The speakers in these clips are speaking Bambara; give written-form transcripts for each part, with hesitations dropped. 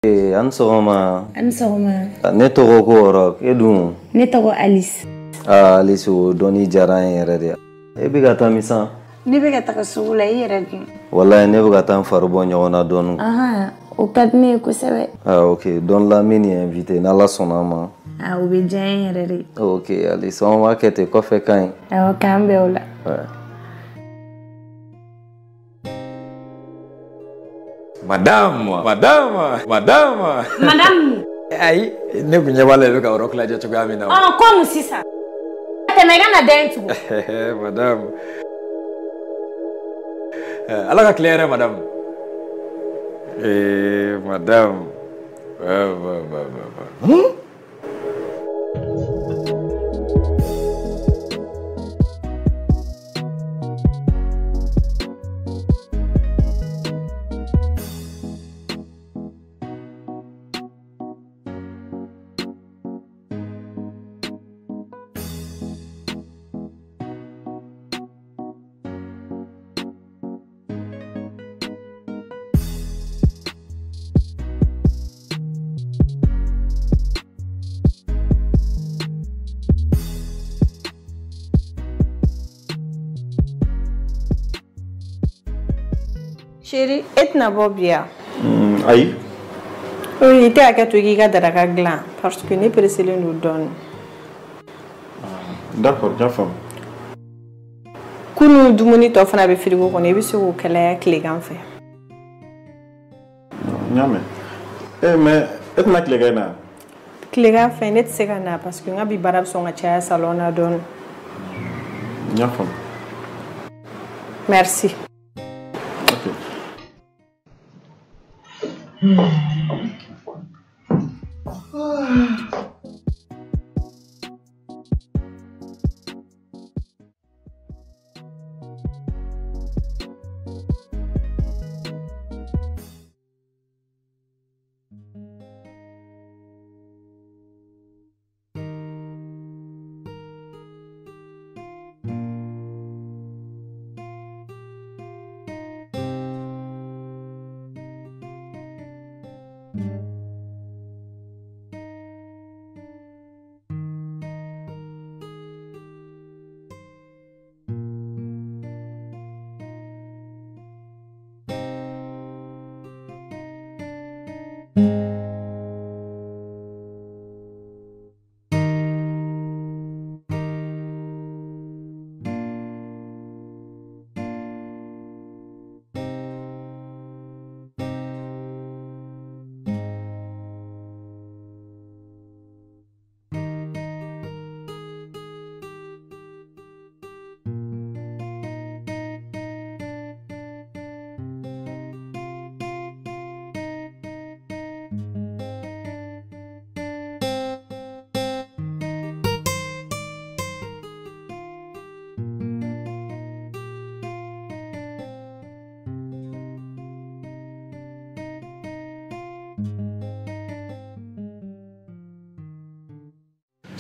An sɔgɔma. An sɔgɔma. Ne tɔgɔ ko Rock, e dun? Ne tɔgɔ Alice. Ah Alice, o dɔnni diyara n ye yɛrɛ de. E bɛ ka taa min san? Ne bɛ ka taga sugu la, i yɛrɛ dun? Walayi ne bɛ ka taa n fari bɔ ɲɔgɔn na dɔɔni. Ahan, o ka di ne ye kosɛbɛ. Ah ok, don la n bɛ nin invité n'Ala sɔnna a ma. Ah o bɛ diya n yɛrɛ de. Ok Alice, an b'a kɛ ten kɔfɛ ka ɲi. Awɔ, k'an bɛn o la. Ouais. Madame, madame, madame. Madame. Ayi, ne kun ɲɛ b'a la i bɛ ka Rock lajɛ cogoya min na. Ɔn, ko mun sisan? Tɛmɛ i ka na da in tugun. Madame. Ala ka tile hɛrɛ madame. Madame. Ouais. Chérie, e tɛna bɔ bi yan? Ayi. Oui, i tɛ hakɛ to i k'i ka daraka dilan parce que ne pressélen don dɔɔni. D'accord, n y'a faamu. Kunun dumuni tɔ fana bɛ frigo kɔnɔ, i bɛ se k'o kalaya tilegan fɛ. N y'a mɛn. Mais e tɛna tilegan in na? Tilegan fɛ ne tɛ se ka na parce que n ka bi baara bɛ sɔn ka caya salon na dɔɔni. N y'a faamu. Merci. Ok.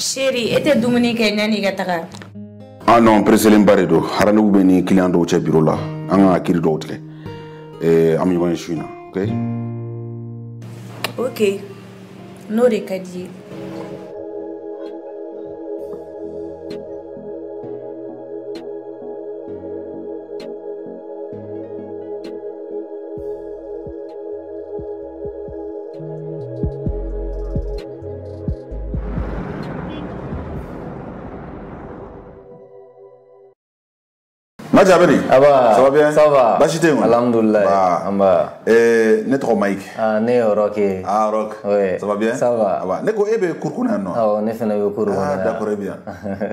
Chérie, e tɛ dumuni kɛ yanni i ka taga? Ah non, pressélen ba de don. Rendez-vous bɛ ni client dɔw cɛ bureau la. An kan ka kiiri dɔw tigɛ. An bɛ ɲɔgɔn ye su in na, ok? Ok, n'o de ka di i ye. Maja bɛ di? Aba. Ça va bien? Ça va. Baasi tɛ yen kɔni? Alhamdulilayi. Ba. An ba. Ne tɔgɔ Mike. Ah, ne ye Rock ye. Ah Rock. Oui. Ça va bien? Ça va. Aba. Ne ko e bɛ cour kɔnɔ yan nɔ? Awɔ, ne fana bɛ cour kɔnɔ yan. Ah d'accord, eh bien.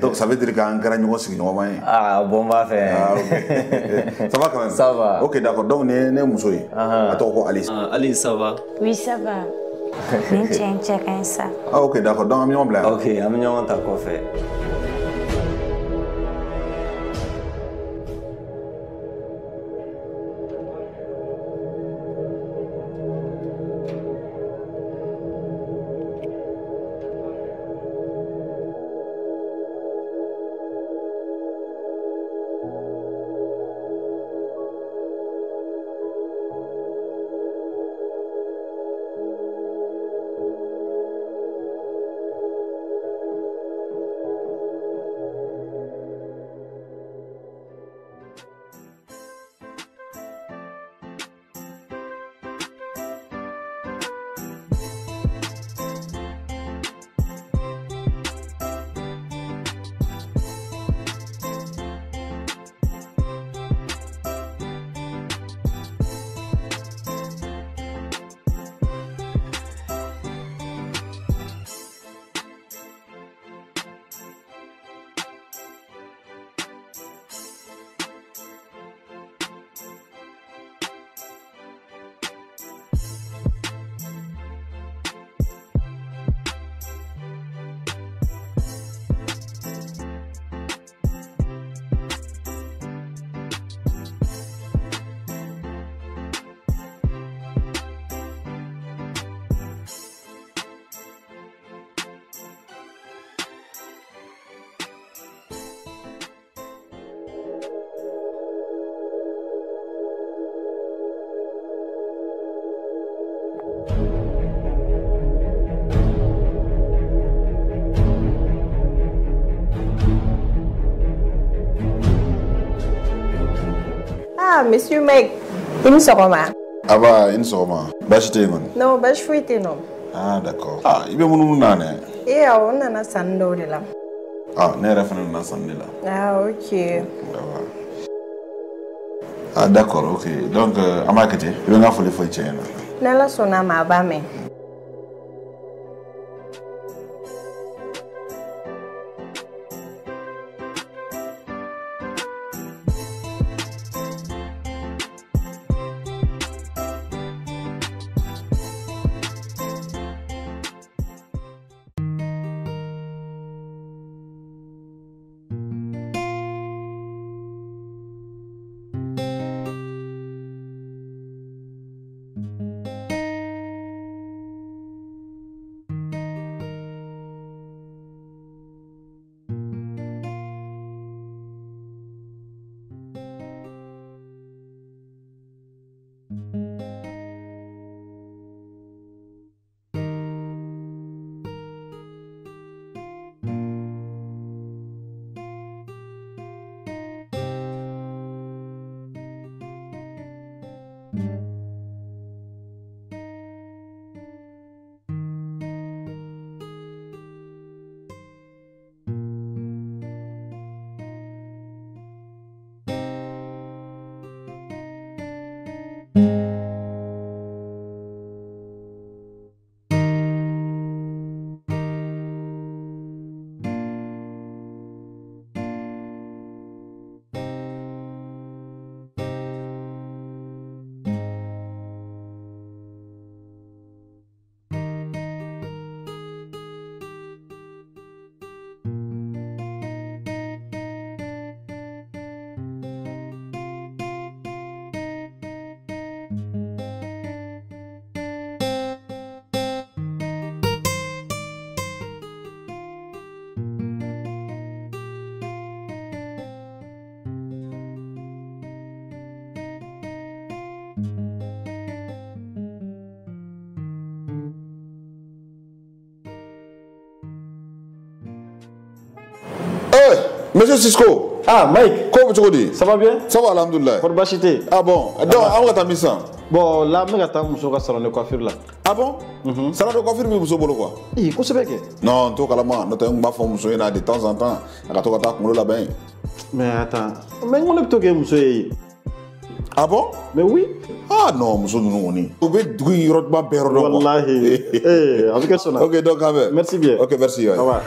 Donc ça veut dire k'an kɛra ɲɔgɔn sigiɲɔgɔnma ye. Ah bon b'a fɛ. Ah ok. Ça va quand même? Ça va. Ok d'accord. Donc nin ye ne muso ye. A tɔgɔ ko Alice. Ah, Alice, ça va? Oui, ça va. Nin cɛ in cɛ ka ɲi sa. Ah ok d'accord. Donc an bɛ ɲɔgɔn bila yan. Ok, an bɛ ɲɔgɔn ta kɔfɛ. Ah, monsieur Meg, i ni sɔgɔma. Aba, i ni sɔgɔma. Baasi tɛ yen kɔni? Non, baasi foyi tɛ yen nɔ. Ah, d'accord. Ah, i bɛ munumunu na dɛ. Ee awɔ, n nana sanni dɔw de la. Ah, ne yɛrɛ fana nana sanni de la. Ah, ok. Ah, d'accord, ok. Donc, an b'a kɛ ten. I bɛ n ka foli fɔ i cɛ ɲɛna. N'Ala sɔnna a ma, a b'a mɛn. Monsieur Cisco. Ah, Mike. Comment tu dis? Ça va bien? Ça va, alhamdoulilah. Pour bachiter. Ah bon? Donc, on va t'amener ça. Bon, là, je vais t'amener au salon de coiffure là. Ah bon? Salon de coiffure, mais vous avez quoi? Eh, qu'est-ce que c'est? Non, tout calme. Nous avons une de temps en temps. Mais attends, mais on est plutôt que monsieur. Ah bon? Mais oui. Ah non, monsieur, nous on est. Wallahi. Eh, avec ça. Ok, donc, merci bien. Ok, merci. Au revoir.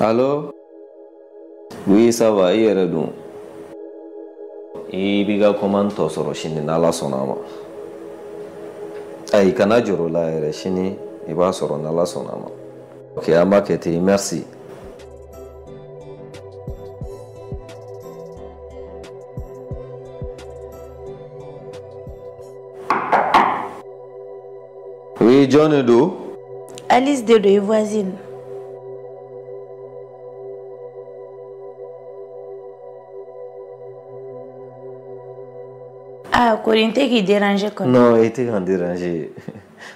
Allô? Oui, ça va, i yɛrɛ dun? I b'i ka commande tɔ sɔrɔ sini n'Ala sɔnna a ma. Ayi, kana jɔrɔ o la yɛrɛ, sini i b'a sɔrɔ n'Ala sɔnna a ma. Ok, an b'a kɛ ten, merci. Oui, jɔn de don? Alice de don, i voisine. Ah, Corinne, t'es qui dérange quoi? Non, il était en déranger.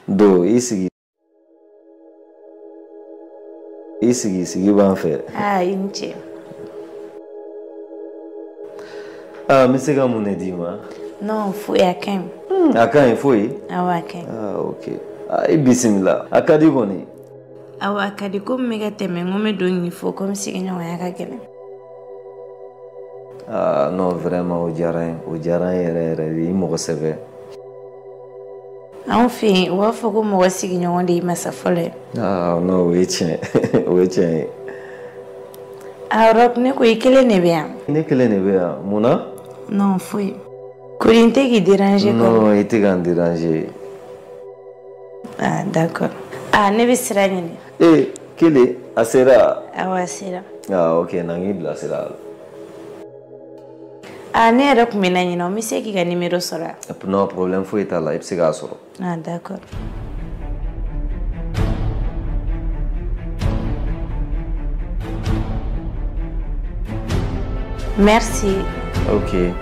Do, ici. Ici, ici, il va en faire. Ah, il me tient. Ah, mais c'est comme on a dit, moi. Non, faut y à quand. À quand il faut y? Ah, ouais, à quand. Ah, ok. Ah, et bismillah. À quand il est? Ah, ouais, à quand il comme méga témé, on me donne il faut comme si il n'y a rien. Ah non, vraiment, au diyara n yɛrɛ yɛrɛ de, i mɔgɔ sɛbɛ. Anw fɛ yen, u b'a fɔ ko mɔgɔ sigiɲɔgɔn de ye masa fɔlɔ ye. Ah non, o ye tiɲɛ, o ye tiɲɛ ye. Ah Rock, ne ko i kelen de bɛ yan. Ne kelen de bɛ yan, mun na? Non, foyi. Kori, n tɛ k'i déranger quoi? Non, i tɛ ka n déranger. Ah d'accord. Ah, ne bɛ sira ɲini. Eh, kelen, a sera? Awɔ, a sera. Ah ok, na n k'i bilasira. Ah, ne yɛrɛ tun bɛ na ɲinɛ, n bɛ se k'i ka numéro sɔrɔ? Non, problème foyi t'a la, i bɛ se k'a sɔrɔ. Ah, d'accord. Merci. Ok.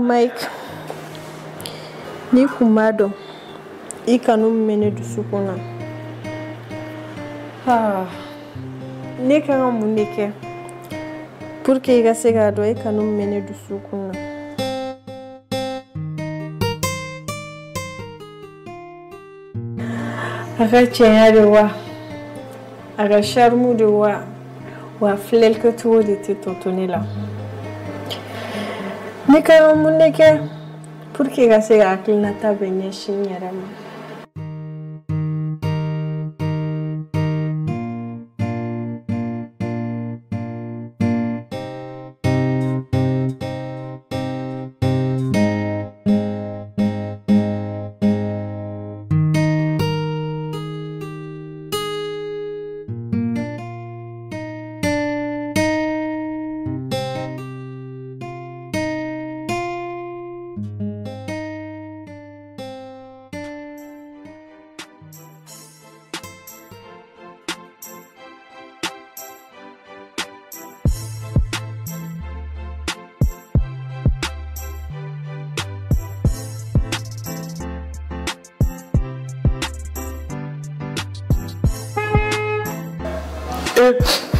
Mike, n'i kun b'a dɔn i kanu min bɛ ne dusukun na. Ah, ne kan ka mun de kɛ pour que i ka se k'a dɔn i kanu min bɛ ne dusukun na? A ka cɛya de wa, a ka charme de wa, wa filɛlikɛcogo de tɛ tɔ to ne la. Ne kan ka mun de kɛ pour que ka se ka hakilinata bɛɛ ɲɛsin n yɛrɛ ma?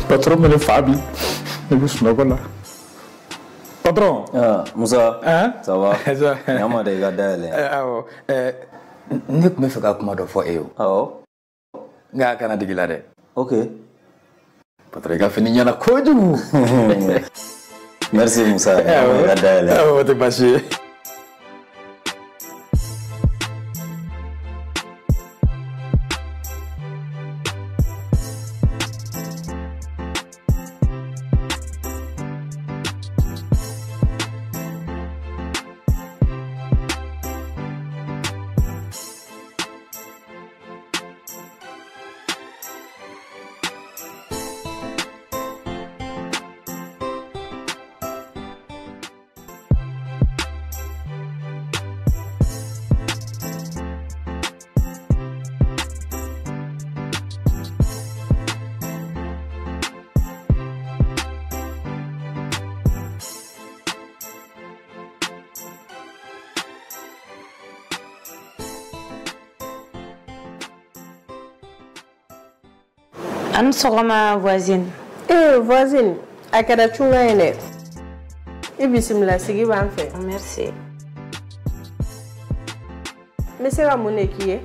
Patron bɛ ne fa bi, ne bɛ sunɔgɔ la. Patron. Ah, Musa. Hein? Ça va? Ça ma da i ka dayɛlɛ. Awɔ. Ne tun bɛ fɛ ka kuma dɔ fɔ e ye o. Awɔ. Nka a kana digi la dɛ. Ok. Patron, i ka fini ɲɛna kojugu. Merci Musa. Awɔ, i ka dayɛlɛ. Awɔ, o tɛ baasi ye. An sɔgɔma voisine. Eh voisine, a kɛra cunga ye dɛ. I bisimila, sigi b'an fɛ. Merci. N bɛ se ka mun de k'i ye?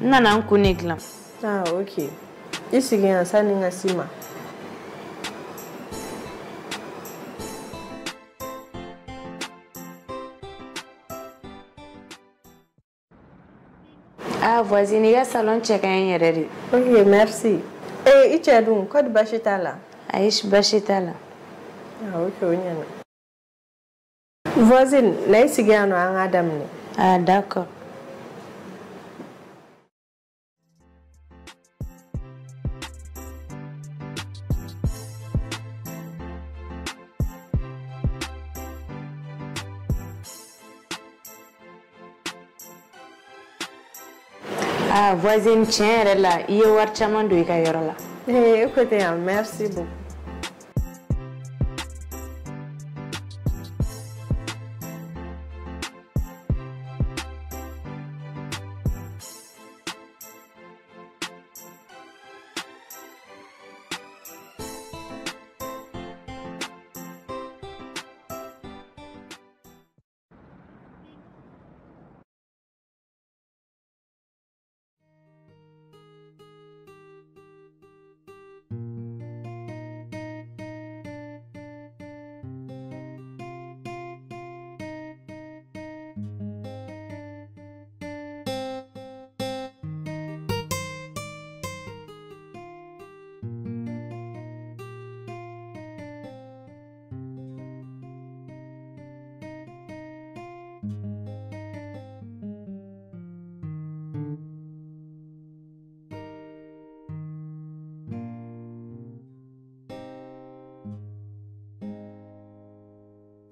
N nana n kun de dilan. Ah ok. I sigi yan sani n ka s'i ma. Ah voisine, i ka salon cɛ ka ɲi yɛrɛ de. Ok, merci. Eh, i cɛ dun, kɔdi baasi t'a la? Ayi, baasi t'a la. Ah ok, o ɲɛna. Voisine, na i sigi yan nɔ an k'a daminɛ. Ah d'accord. Ah voisine, tiɲɛ yɛrɛ la i ye wari caman don i ka yɔrɔ la. Eh, e ko ten yan, merci beaucoup.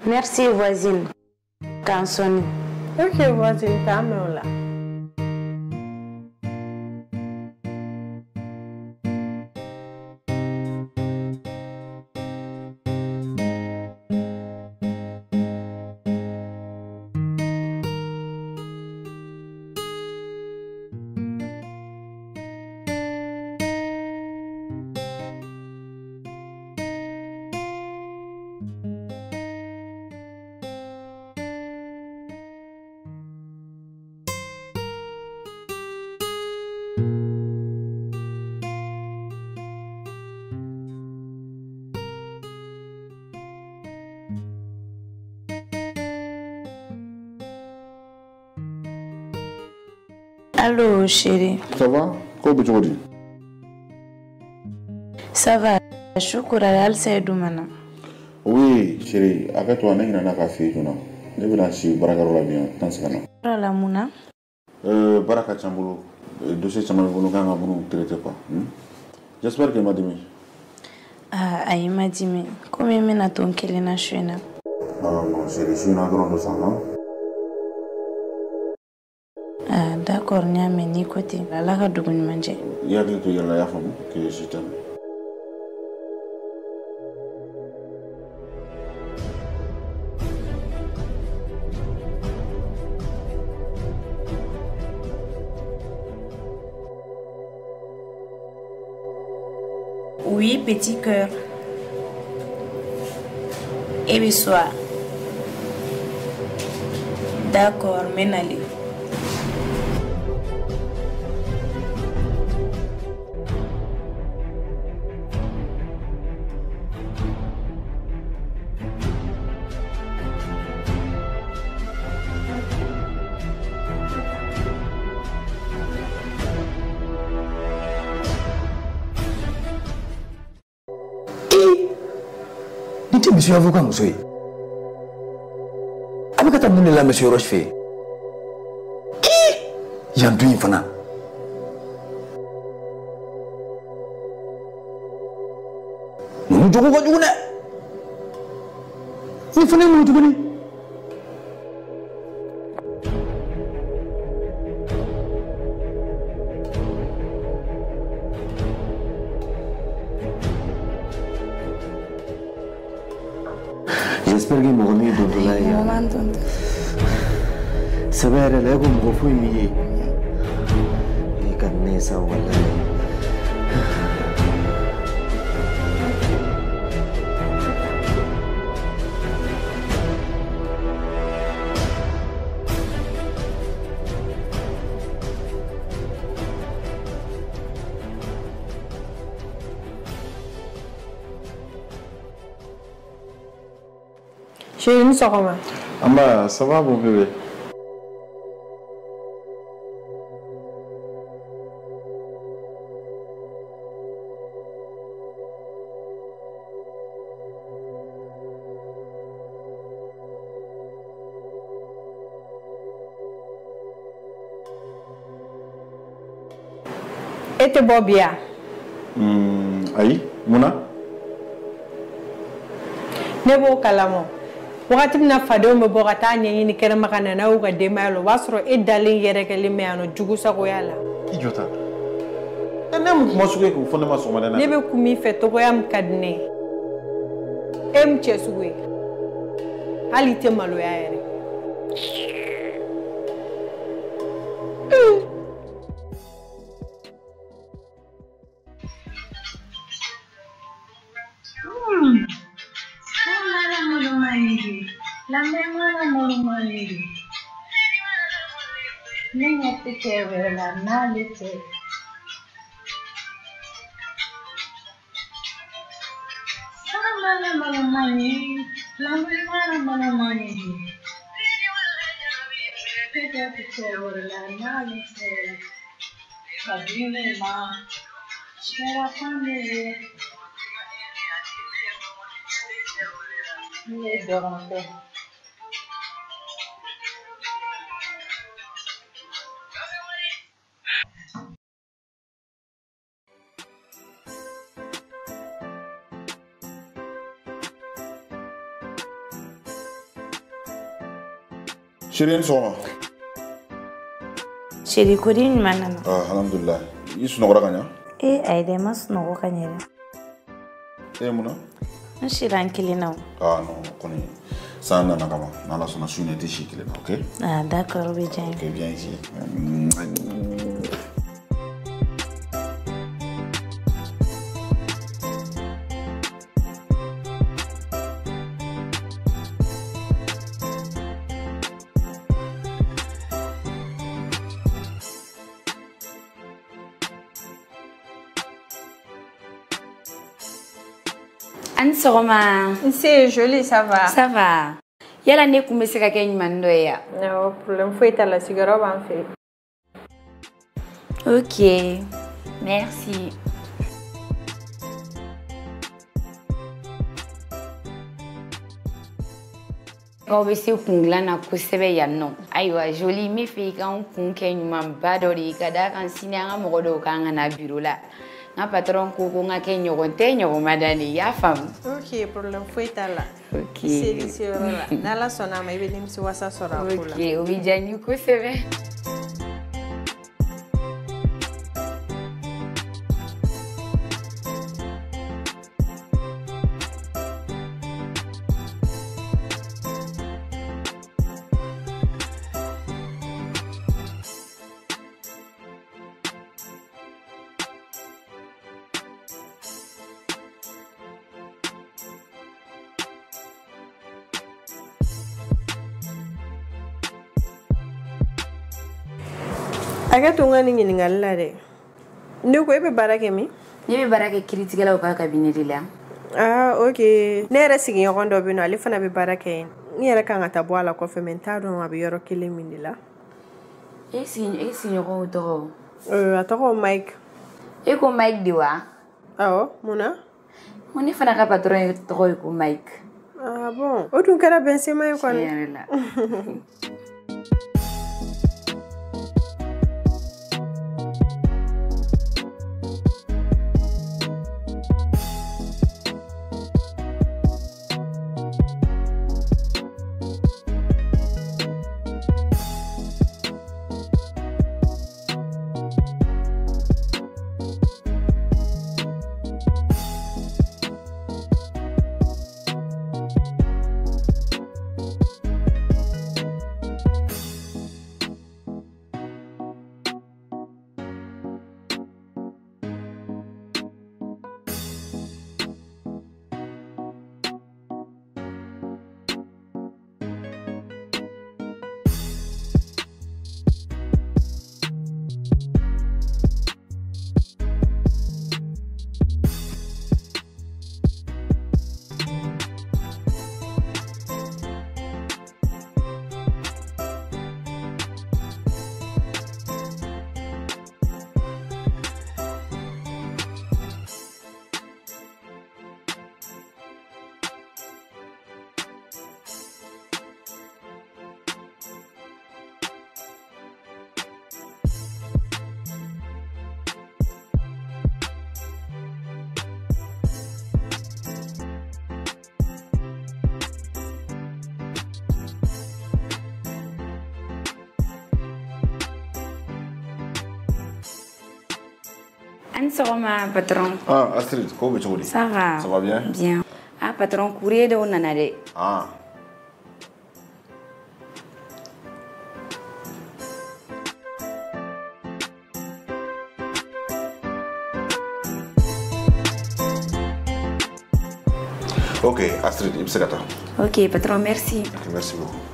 Merci voisine. K'an sɔnni. Ok voisine, k'an mɛn o la. Allô chérie. Ça va? Ko bɛ cogo di? Ça va. Shukura halisa e dun ma na. Oui chérie, a kɛ to ne ɲinɛna k'a f'i ye joona. Ne bɛna si baarakɛyɔrɔ la bi yan, tɛna se ka na. Yɔrɔ la mun na? Baara ka ca n bolo. Dossier caman bɛ n bolo n kan ka minnu traiter quoi. J'espère que i ma dimi. Ah ayi, ma dimi. Komi n bɛna to n kelen na su in na. Ah non chérie, su in na dɔrɔn don sa han. Ah d'accord, n y'a mɛn, n'i ko ten. Ala ka dugu ɲuman jɛ. I hakili to i yɛrɛ la, i y'a faamu? Que je t'aime. Oui, petit cœur. Et le soir. D'accord, menali. Ni tɛ monsieur avocat muso ye. A bɛ ka taa mun de la monsieur Roche fɛ yen? Yan du in fana. Ninnu jogo ka jugu dɛ. Nin fana ye mun ye tuguni? J'espère que mɔgɔ min dontɔla ye yan. Sɛbɛ yɛrɛ la e ko mɔgɔ foyi m'i ye. I ka di ne ye sa walayi. Chérie, ni sɔgɔma. Amba, ça va mon bébé? E tɛ bɔ bi ya? Ayi, mun na? Ne b'o kalama. Wagati min na fadenw bɛ bɔ ka taa ɲɛɲini kɛnɛma ka na n'a y'u ka denbaya la, o b'a sɔrɔ e dalen yɛrɛkɛlen bɛ yan nɔ jugusagoya la. I jɔ ta. Ne mun kuma sugu ye k'o fɔ ne ma sɔgɔmada in na? Ne bɛ kun min fɛ togoya min ka di ne ye. E mun cɛ sugu ye? Hali i tɛ maloya yɛrɛ. Chérie, ni sɔgɔma. Chérie, ko di ɲuman nana? Ah, alhamdulillah. I sunɔgɔra ka ɲa? Eh, ayi dɛ, n ma sunɔgɔ ka ɲɛ dɛ. E mun na? N sira n kelen na o. Ah non, kɔni san nana kama. N'Ala sɔnna su in na i tɛ si kelen na, ok? Ah, d'accord, o bɛ diya n ye. Ok, viens ici. Ani sɔgɔma. Nse Jolie, ça va? Ça va. Yala ne kun bɛ se ka kɛ ɲuman dɔ ye ya? Awɔ, problème foyi t'a la, sigiyɔrɔ b'an fɛ. Ok, merci. Aw bɛ se kun dilan na kosɛbɛ yan nɔ. Ayiwa Jolie, n bɛ fɛ i ka n kun kɛ ɲumanba dɔ de ye ka d'a kan sini an ka mɔgɔ dɔw kan ka na bureau la. N ka patron ko ko n ka kɛ ɲɔgɔn tɛ ɲɔgɔn ma da de i y'a faamu. Ok, problème foyi t'a la. Ok. Seli seyɔrɔ la, n'Ala sɔnna a ma i bɛ nimisi wasa sɔrɔ a ko la. Ok, o bɛ diya n ye kosɛbɛ. Hakɛ to n ka nin ɲininkali la dɛ. Ne ko e bɛ baara kɛ min? Ne bɛ baara kɛ kiiritigɛlaw ka cabinet de la. Ah, ok. Ne yɛrɛ sigiɲɔgɔn dɔ bɛ yen nɔ, ale fana bɛ baara kɛ yen. N yɛrɛ kan ka taa bɔ a la kɔfɛ, mais n t'a dɔn a bɛ yɔrɔ kelen min de la. E sigiɲɔgɔnw tɔgɔ? A tɔgɔ Mike. E ko Mike de wa? Awɔ, mun na? Ko ne fana ka patron tɔgɔ ye ko Mike. Ah bon, o dun kɛra bɛnsenma ye kɔni. Tiɲɛ yɛrɛ la. A ni sɔgɔma patron. Ah Astrid, ko bɛ cogo di? Ça va. Ça va bien? Bien. Ah patron, courrier dɔw nana dɛ. Ah. Ok, Astrid, i bɛ se ka taa. Ok, patron, merci. Ok, merci beaucoup.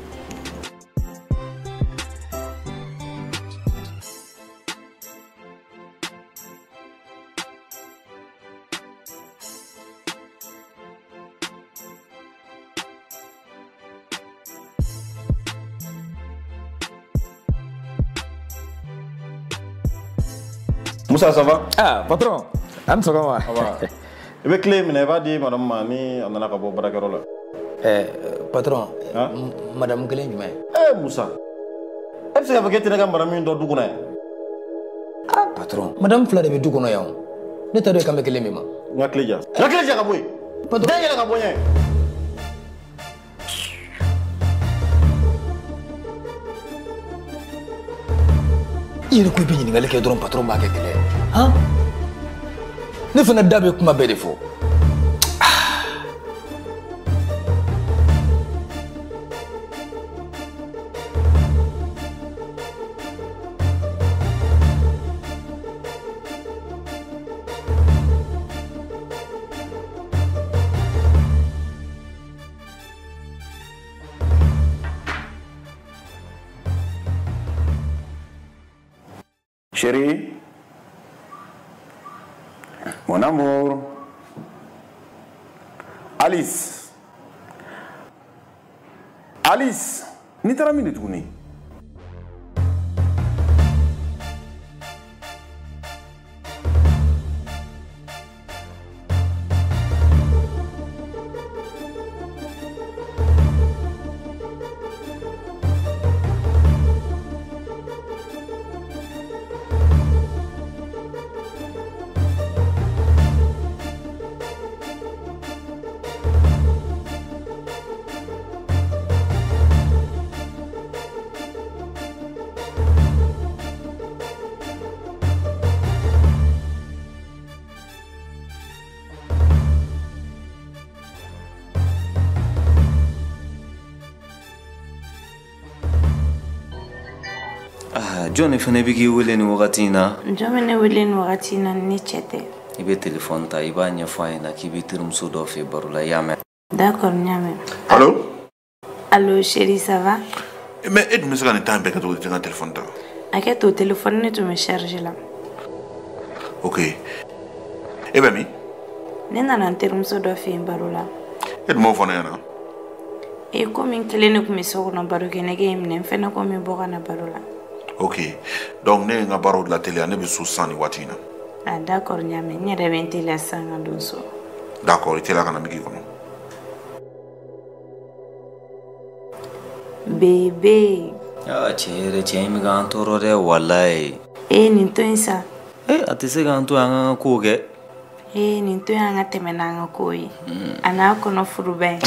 Moussa, ça va? Ah, patron, a ni sɔgɔma. Ça va. I bɛ clé minɛ i b'a di madame ma ni a nana ka bɔ baarakɛyɔrɔ la. Patron, madame kelen jumɛn? Musa, e bɛ se k'a fɔ k'e tɛ ne ka madame in dɔn du kɔnɔ yan? Ah, patron, madame fila de bɛ du kɔnɔ yan o. Ne t'a dɔn i kan bɛ kelen min ma. N ka clé di yan. N ka clé di yan ka bɔ yen. Patron, den yɛlɛ ka bɔ n ɲɛ. I yɛrɛ ko i bɛ ɲininkali kɛ dɔrɔn patron b'a kɛ kɛlɛ ye. Han? Ne fana da bɛ kuma bɛɛ de fɔ. Chérie, mon amour, Alice, Alice, n'i taara min de tuguni? Jɔn de fana bɛ k'i wele nin wagati in na? Jɔn bɛ ne wele nin wagati in na ni ne cɛ tɛ? I bɛ telefɔni ta i b'a ɲɛfɔ a ɲɛna k'i bɛ terimuso dɔ fɛ baro la i y'a mɛn? D'accord, n y'a mɛn. Allo? Allo chérie, ça va? Mais e dun bɛ se ka nin temps bɛɛ kɛ cogo di i tɛ n ka telefɔni ta? Hakɛ to telefɔni ne tun bɛ charge la. Ok. E bɛ min? Ne nana n terimuso dɔ fɛ yen baro la. E dun m'o fɔ ne ɲɛna? E komi n kelen de tun bɛ so kɔnɔ baro kɛ nege ye n minɛ n fɛnɛ ko n bɛ bɔ ka na baro la. Ok, donc ne ye n ka baaraw lateliya ne bɛ so sisan nin waati in na. Ah d'accord, n y'a mɛn n yɛrɛ bɛ n teliya sisan ka don so. D'accord, i teliya ka na n bɛ k'i kɔnɔ. Bébé. Ah cɛ yɛrɛ cɛ in bɛ k'an tɔɔrɔ dɛ walayi. Ee nin to yen sa. Ee a tɛ se k'an to yan an k'an ka kow kɛ. Ee nin to yen an ka tɛmɛ n'an ka kow ye. A n'a kɔnɔ furuba in.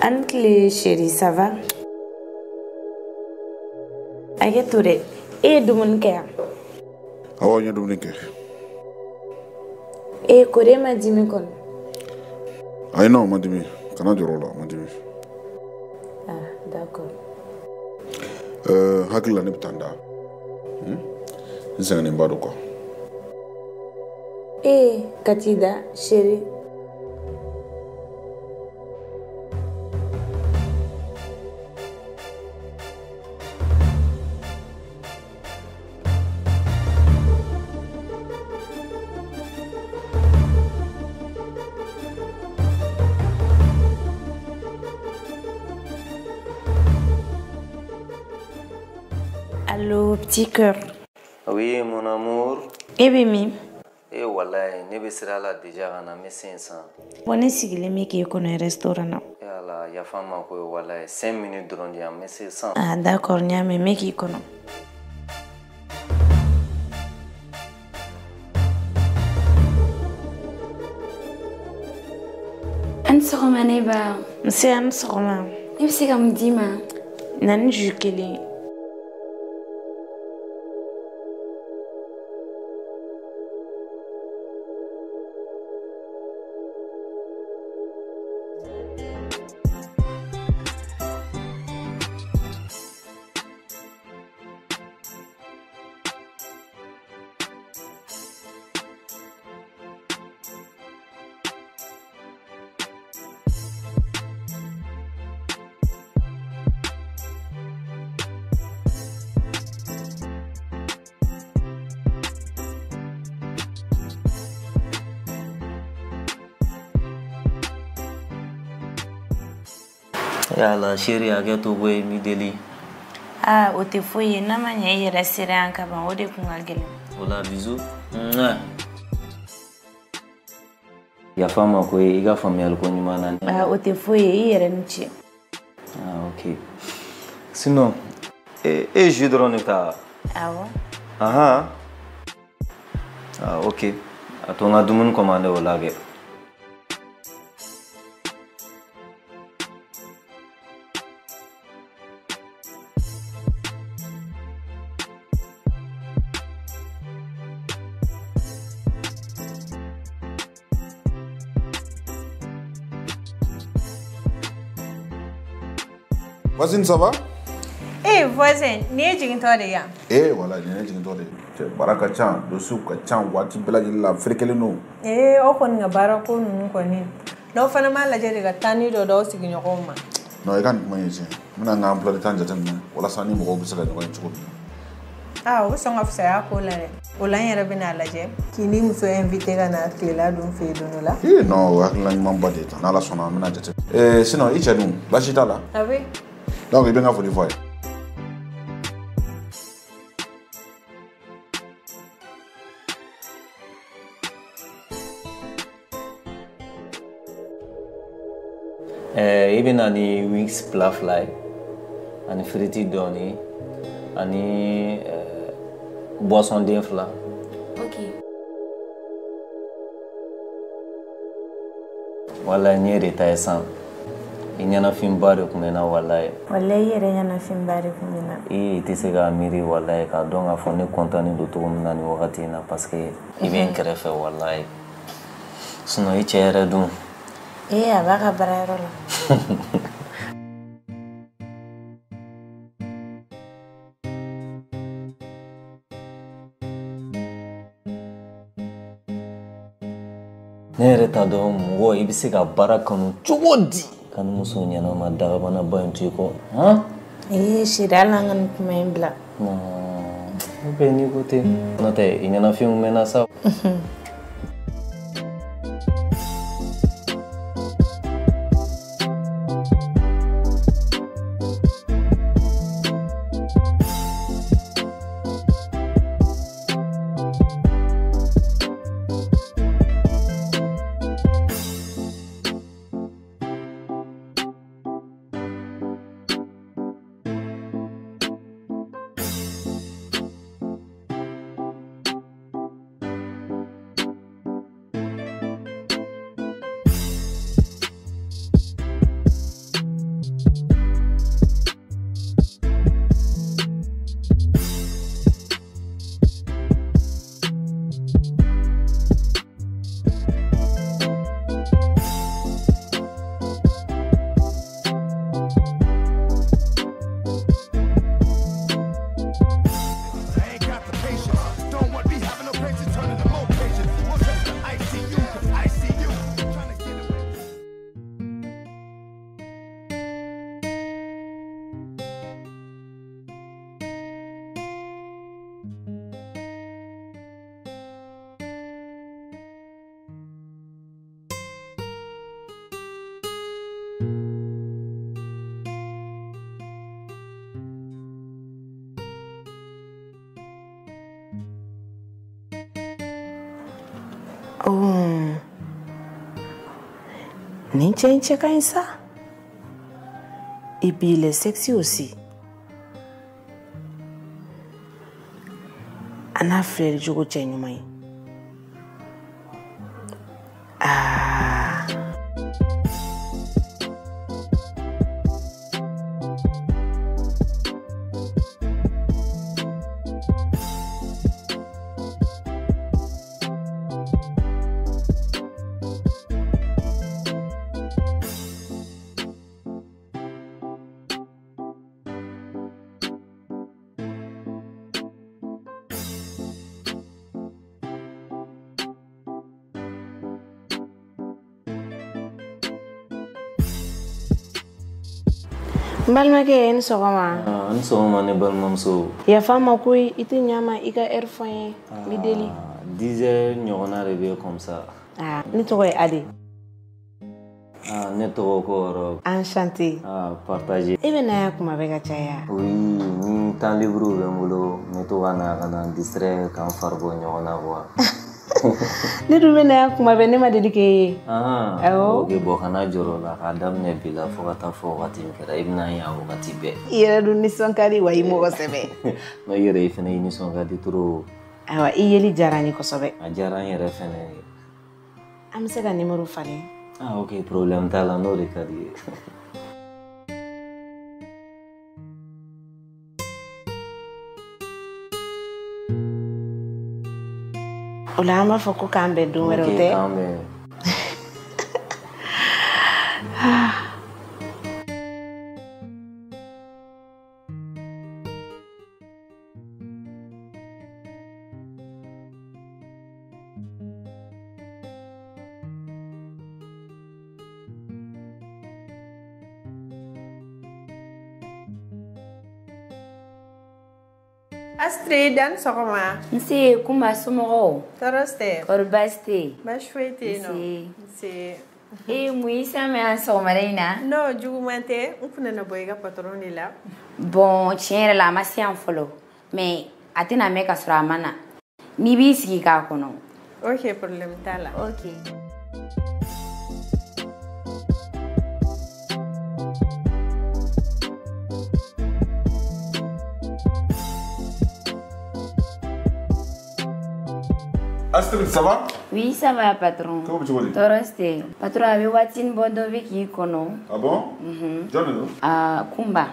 An tile chérie, ça va? Hakɛ to dɛ, e ye dumuni kɛ yan? Awɔ, n ye dumuni kɛ. Ee kori e ma dimi kɔni? Ayi non, ma dimi. Kana jɔrɔ o la, ma dimi. Ah d'accord. Hakili la ne bɛ taa n da. N sɛgɛnnenba don quoi. Ee ka t'i da chérie. Allô, petit cœur. Oui, mon amour. Eh bien, eh, wallahi, ne bɛ sira la déjà ka na n bɛ se yen sisan. Wa ne sigilen bɛ k'e kɔnɔ restaurant na. Eh ala, yafa n ma koyi wallahi, 5 minutes dɔrɔn di yan, n bɛ se sisan. Ah d'accord, n y'a mɛn, n bɛ k'i kɔnɔ. A ni sɔgɔma ne ba. Nse, a ni sɔgɔma. Ne bɛ se ka mun d'i ma? Na ni jus kelen ye. Yala chérie, hakɛ to koyi n b'i deli. Aa o tɛ foyi ye, n'a ma ɲɛ i yɛrɛ sera yan ka ban o de kun ka gɛlɛn. O la bisous. Yafa n ma koyi i ka faamuyali ko ɲuman na. Aa o tɛ foyi ye, i yɛrɛ ni ce. Ah ok. Sinon, e ye jus dɔrɔn de ta? Awɔ. Ahan. Ah ok. A to n ka dumuni commandé o la kɛ. Voisine, ça va? Eh, voisin, ni ye jigintɔ de ye yan? Eh, voilà, nin ye ne jigintɔ de ye. Cɛ, baara ka ca, dossier ka ca, waati bɛɛ lajɛlen la, ferekelen don. Eh, aw kɔni ka baara ko ninnu kɔni, n'aw fana m'a lajɛ de ka taa ni dɔ d'aw sigiɲɔgɔnw ma. Non, i ka nin kuma in ye tiɲɛ ye. N bɛna n ka emploi du temps jateminɛ walasa ni mɔgɔw bɛ se ka ɲɔgɔn ye cogo min na. Ah, o bɛ sɔn ka fisaya ko la dɛ. O la n yɛrɛ bɛna lajɛ k'i ni muso invité ka na tilela dun fɛ yen don dɔ la. Eh non, o ye hakilina ɲumanba de ye tan. N'Ala sɔnna an bɛna jate. Eh, sinon i cɛ dun, baasi t'a la? A bɛ. Donc i bɛ n ka foli fɔ a ye. I bɛ na ni wings plat fila ye ani firiti dɔɔni ani boisson den fila. Ok. Walayi n ye de ta ye sisan. I ɲɛnafinba de tun bɛ n na walayi. Walayi i yɛrɛ ɲɛnafinba de tun bɛ n na. I tɛ se k'a miiri walayi k'a dɔn k'a fɔ ne kɔntannen don cogo min na nin wagati in na parce que i bɛ n kɛrɛfɛ walayi. Sinon i cɛ yɛrɛ dun. Ee a b'a ka baarayɔrɔ la. Ne yɛrɛ t'a dɔn mɔgɔ i bɛ se ka baara kanu cogo di? Ka ni muso ɲɛnama dagabanaba in to i kɔ. Han? Ee chérie hali an ka nin kuma in bila. Non, o bɛɛ n'i ko ten. N'o tɛ i ɲɛnafinw mɛnna sa. Oh. Nin cɛ in cɛ ka ɲi sa. Et puis il est sexy aussi. A n'a filɛli cogo cɛ ɲuman ye. Ah. N balimakɛ, i ni sɔgɔma. A ni sɔgɔma ne balimamuso. Yafa n ma koyi, i tɛ ɲa n ma i ka heure fɔ n ye, n b'i deli. 10 heures ɲɔgɔnna de bɛ comme ça. Ah, ne tɔgɔ ye Ade. Ah, ne tɔgɔ ko Rɔb. Enchanté. Ah, partagé. E bɛ na yan kuma bɛɛ ka caya. Oui, ni temps libre bɛ n bolo, n bɛ to ka na ka na n distraire ka n fari bɔ ɲɔgɔn na quoi. Ne dun bɛ na yan kuma bɛɛ, ne ma deli k'e ye. Ah, awɔ. Ok, bon, kana jɔrɔ o la, k'a daminɛ bi la fo ka taa fɔ wagati min kɛra, i bɛna n ye a wagati bɛɛ. I yɛrɛ dun nisɔn ka di wa i mɔgɔ sɛbɛ. Non, i yɛrɛ i fɛnɛ i nisɔn ka di trop. Ayiwa, i yeli diyara n ye kosɛbɛ. A diyara n yɛrɛ fɛnɛ ye. An bɛ se ka numéro falen? Ah, ok, problème t'a la, n'o de ka di ye. O la an b'a fɔ ko k'an bɛn don wɛrɛ, o tɛ? Ok, k'an bɛn. Astrid, a ni sɔgɔma. Nse, Kunba, somɔgɔw? Tɔɔrɔ si tɛ. Kɔri baasi tɛ yen? Baasi foyi tɛ yen nɔ. Nse. Nse. Ee, mun y'i sɛmɛ yan sɔgɔmada in na? Non, juguman tɛ. N kun nana bɔ i ka patron de la. Bon, tiɲɛ yɛrɛ la, a ma se yan fɔlɔ. Mais a tɛna mɛn ka sɔrɔ a ma na. N'i b'i sigi k'a kɔnɔ. Ok, problème t'a la. Ok. Astrid, ça va? Oui, ça va, patron. Comment tu vas? Tɔɔrɔ si tɛ. Patron, a bɛ waatinin bɔ dɔ bɛ k'i kɔnɔ. Ah bon? Mhm. Jɔn de don? Ah, Kunba.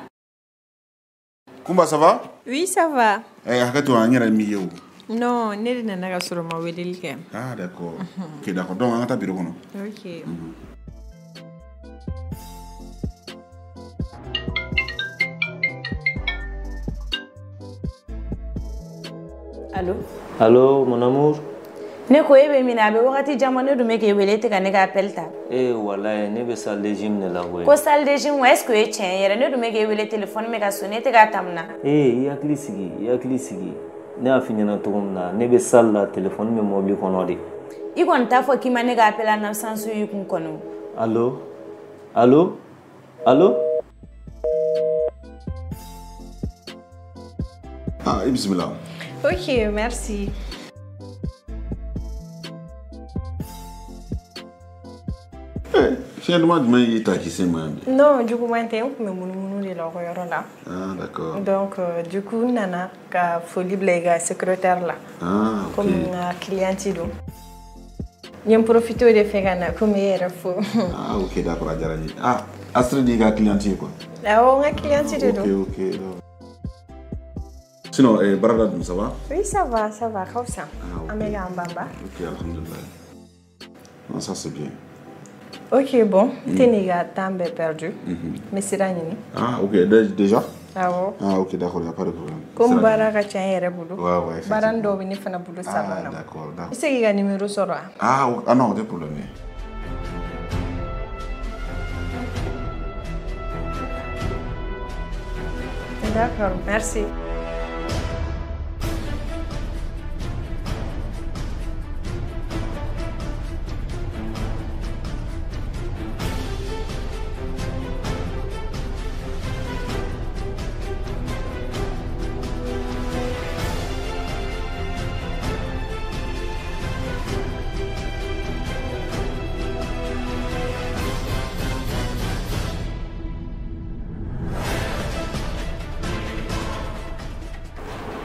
Kunba, ça va? Oui, ça va. Eh, hakɛ to, an yɛrɛ m'i ye o. Non, ne de nana ka sɔrɔ ma weleli kɛ. Ah, d'accord. Ok, d'accord. Donc, an ka taa bureau kɔnɔ. Ok. Allô? Allô, mon amour? Ne ko e bɛ min na, a bɛ wagati jan bɔ, ne dun bɛ k'e wele, e tɛ ka ne ka appel ta. Eh, walayi, ne bɛ salle de gym de la koyi. Ko salle de gym wa, est ce que o ye tiɲɛ ye yɛrɛ? Ne dun bɛ k'e wele, téléphone bɛ ka sonner, e tɛ k'a ta mun na? Eh, i hakili sigi, i hakili sigi. Ne y'a f'i ɲɛna cogo min na, ne bɛ salle la, téléphone bɛ mobili kɔnɔ de. I kɔni t'a fɔ k'i ma ne ka appel en absence y'i kun kɔni. Allô? Allô? Allô? Ah, i bisimila. Ok, merci. Eh, fiɲɛ duman jumɛn y'i ta k'i se ma yan bi? Non, juguman tɛ, n kun bɛ munumunu de la o ka yɔrɔ la. Ah, d'accord. Donc, du coup, n nana ka foli bila i ka secrétaire la. Ah, ok. Komi n ka cliente don. N ye n profité o de fɛ ka na komi e yɛrɛ fo. Ah, ok, d'accord, a diyara n ye. Ah, Astrid y'i ka cliente ye quoi? Awɔ, n ka cliente de don. Ok, ok. Sinon, eh, baarada dun, ça va? Oui, ça va, ça va, ka fisa. Ah, ok. An bɛ k'an banba. Ok, alhamdulillah. Non, ça c'est bien. Ok, bon, n tɛ n'i ka temps bɛɛ perdu. N bɛ sira ɲini. Ah, ok, déjà? Awɔ. Ah, ok, d'accord, il n'y a pas de problème. Komi baara ka ca n yɛrɛ bolo. Ouais, ouais, effectivement. Baara dɔw bɛ ne fana bolo salon Ah, na. d'accord, I d'accord. bɛ se k'i ka numéro sɔrɔ wa? Ah, ok. Ah non, o tɛ problème ye. D'accord, merci.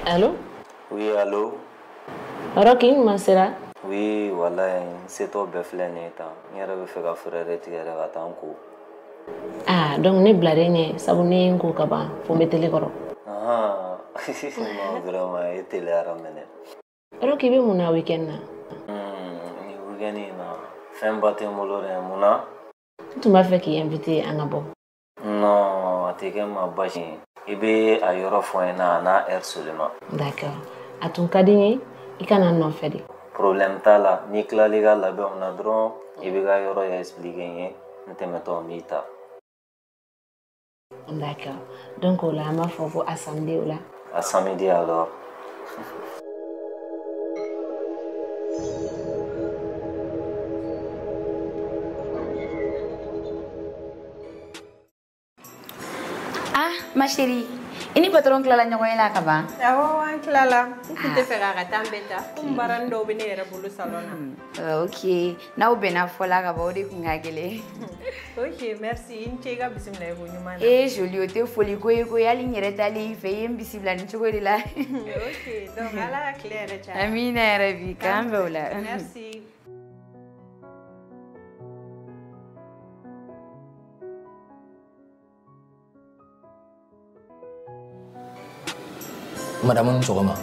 Allô? Oui, allô? Rocky, i ɲuman sera? Oui, walayi, n setɔ bɛɛ filɛ nin ye tan. N yɛrɛ bɛ fɛ ka fɛɛrɛ de tigɛ yɛrɛ ka taa n ko. Ah, donc ne bilalen ɲɛ, sabu ne ye n ko ka ban, fo n bɛ télé kɔrɔ. Ah, non, vraiment, e teliyara mɛnɛ. Rocky, i bɛ mun na week-end na? Nin week-end in na, fɛnba tɛ n bolo dɛ, mun na? N tun b'a fɛ k'i inviter an ka bɔ. Non, a tɛ kɛ n ma baasi ye. I bɛ a yɔrɔ fɔ n ɲɛna a n'a heure seulement. D'accord. A tun ka di n ye i ka na n nɔfɛ de. Problème t'a la, n'i tilal'i ka labɛnw na dɔrɔn i b'i ka yɔrɔ expliquer n ye, n tɛmɛtɔ n b'i ta. D'accord. Donc o la an b'a fɔ ko a samedi o la. A samedi alors. Ah, ma chérie, i ni patron tilala ɲɔgɔn ye la ka ban? Awɔ, an tilala. N tun tɛ fɛ k'a ka temps bɛɛ ta. Komi baarani dɔw bɛ ne yɛrɛ bolo salon na. Ok, n'aw bɛnna fɔ la ka ban o de kun ka gɛlɛn. Ok, merci. I ni ce i ka bisimila ko ɲuman na. Eh joli, o tɛ foli ko ye koyi, hali n yɛrɛ taalen i fɛ i ye n bisimila nin cogo de la. Ok, donc Ala ka tile yɛrɛ caya. Amina yarabi, k'an bɛn o la. Merci. Madame ni sɔgɔma.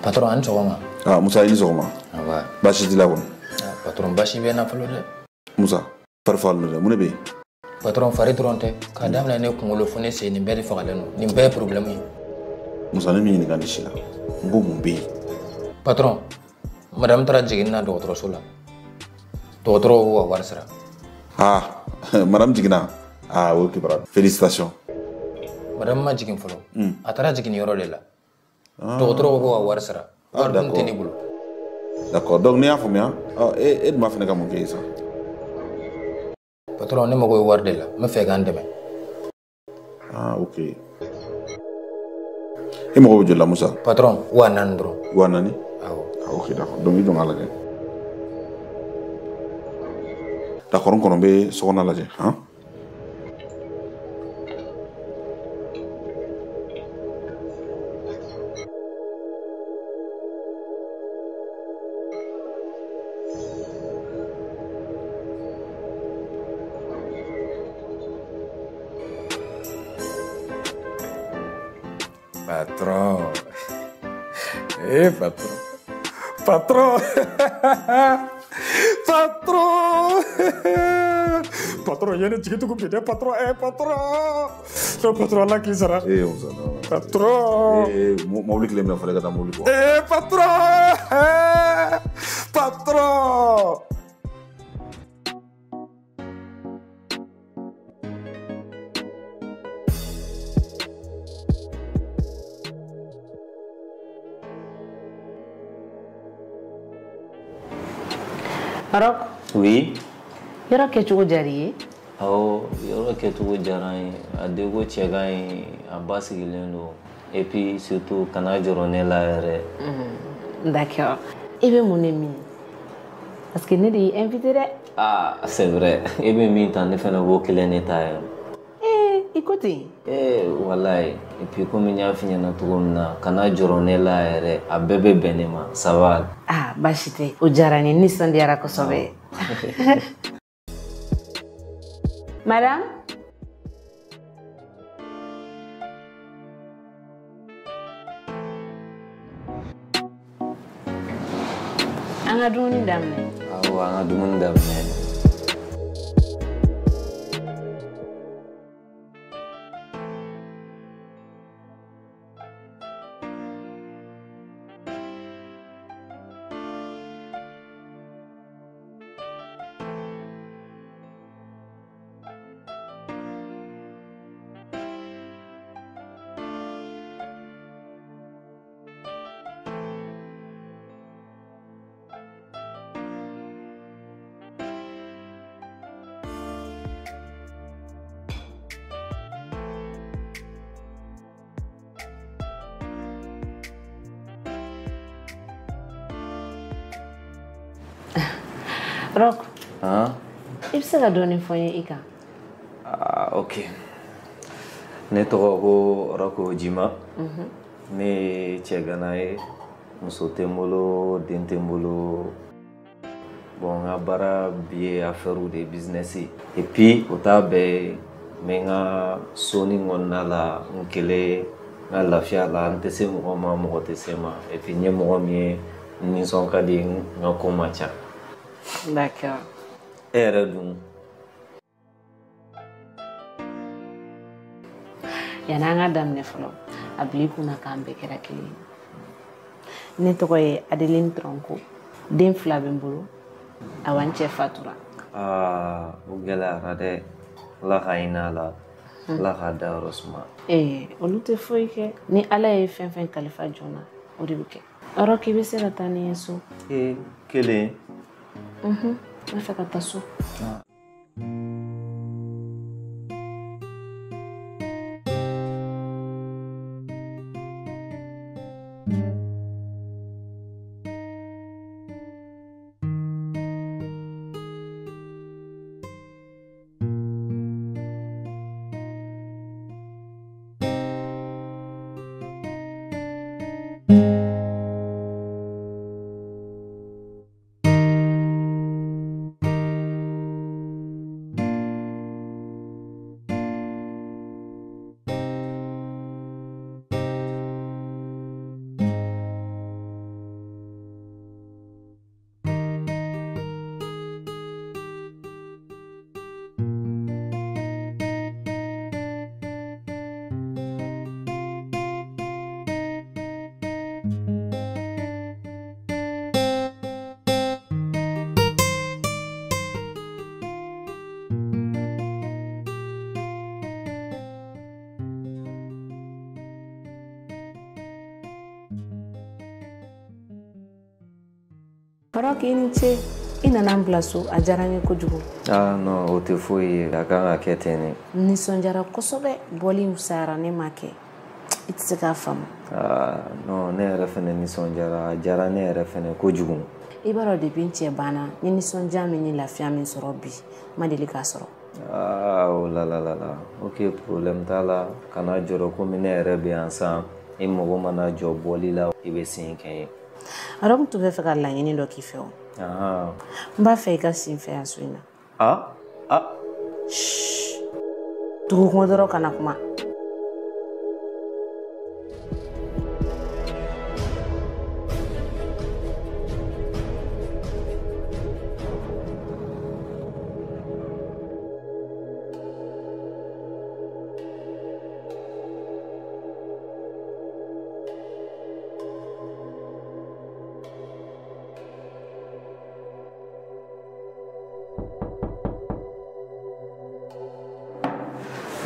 Patron a ni sɔgɔma. Ah, Musa i ni sɔgɔma. Aba. Baasi t'i la kɔni? Ah, patron baasi bɛ n na fɔlɔ dɛ. Musa, fari fagalen don dɛ, mun de bɛ yen? Patron fari dɔrɔn tɛ, k'a daminɛ ne kunkolo fo ne sen nin bɛɛ de fagalen don, nin bɛɛ ye problème ye. Musa ne m'i ɲininka nin si la, n ko mun bɛ yen? Patron, madame taara jiginni na dɔgɔtɔrɔso la. Dɔgɔtɔrɔw ko ka wari sara. Ah, madame jiginna? Ah, o ye kibaruya. Félicitations. Madame ma jigin fɔlɔ. A taara jiginni yɔrɔ de la. Dɔgɔtɔrɔw ko ka wari sara. Wari dun tɛ ne bolo. D'accord, donc ne y'a faamuya, e dun b'a fɛ ne ka mun kɛ ye sa? Patron, ne mago bɛ wari de la, n bɛ fɛ k'an dɛmɛ. Ah, ok. E mago bɛ joli la Musa? Patron, 4000 dɔrɔn. 4000? Awɔ. Ah, ok, d'accord. Donc i jɔ n k'a lajɛ. D'accord, n kɔnɔ n bɛ sokɔnɔna lajɛ, han? Patron. Eh, patron. Patron. Patron. Patron, il y a une petite coupe de patron. Eh, patron. Le patron là qui sera. Eh, on s'en va. Patron. Eh, mobili kelen minɛ fɔlɔ i ka taa mobili kɔ. Eh, patron. Eh, patron. Rock. Oui. Yɔrɔ kɛcogo diyara i ye? Awɔ, yɔrɔ kɛcogo diyara n ye. A denko cɛ ka ɲi, a basigilen don. Et puis surtout kana jɔrɔ ne la yɛrɛ. D'accord. I bɛ mun de min? Parce que ne de y'i invité dɛ. Ah, c'est vrai. E bɛ min ta ne fana b'o kelen de ta yan. Eh, i ko ten? Eh, walayi. Et puis komi n y'a f'i ɲɛna cogo min na, kana jɔrɔ ne la yɛrɛ. A bɛɛ bɛ bɛn ne ma. Ça va. Ah, baasi tɛ. O diyara n ye, n nisɔndiyara kosɛbɛ. Madame? An ka dumuni daminɛ. Awɔ, an ka dumuni daminɛ. Rock. Hein? I bɛ se ka dɔɔnin fɔ n ye i kan? Ah, ok. Ne tɔgɔ ko Rocco Jima. Ne ye cɛgana ye, muso tɛ n bolo, den tɛ n bolo. Bon, n ka baara bi ye affaire de business ye. Et puis o t'a bɛɛ ye, n bɛ n ka soni kɔnɔna la, n kelen, n ka lafiya la, n tɛ se mɔgɔ ma, mɔgɔ tɛ se n ma. Et puis n ye mɔgɔ min ye, n nisɔn ka di, n ka ko man ca. D'accord. E yɛrɛ dun? Yanni an ka daminɛ fɔlɔ, a bila i kunna k'an bɛɛ kɛra kelen ye. Ne tɔgɔ ye Adeline Tronco. Den 2 bɛ n bolo. Awa n cɛ fatura. Aa, o gɛlɛyara dɛ. Ala ka hinɛ a la. Ala k'a dayɔrɔ suma. Ee, olu tɛ foyi kɛ. Ni Ala ye fɛn fɛn kalifa jɔn na, o de bɛ kɛ. Yɔrɔ k'i bɛ se ka taa ni ye so. Ee, kelen? Unhun, n bɛ fɛ ka taa so. Rock, i ni ce. I nana n bila so, a diyara n ye kojugu. Ah non, o tɛ foyi ye, a kan ka kɛ ten de. N nisɔndiyara kosɛbɛ, bɔli fisayara ne ma kɛ. I tɛ se k'a faamu. Ah non, ne yɛrɛ fɛnɛ nisɔndiyara, a diyara ne yɛrɛ fɛnɛ kojugu. I b'a dɔn depuis n cɛ banna, n ye nisɔndiya min ni lafiya min sɔrɔ bi, n ma deli k'a sɔrɔ. Ah oh la la la la, ok, problème t'a la, kana jɔrɔ komi ne yɛrɛ bɛ yan sisan, i mago mana jɔ bɔli la, i bɛ sen kɛ n ye. Alors n tun bɛ fɛ ka laɲini dɔ k'i fɛ o. N b'a fɛ i ka si n fɛ yan so in na. Ah ah. Tugu kuma dɔrɔn kana kuma.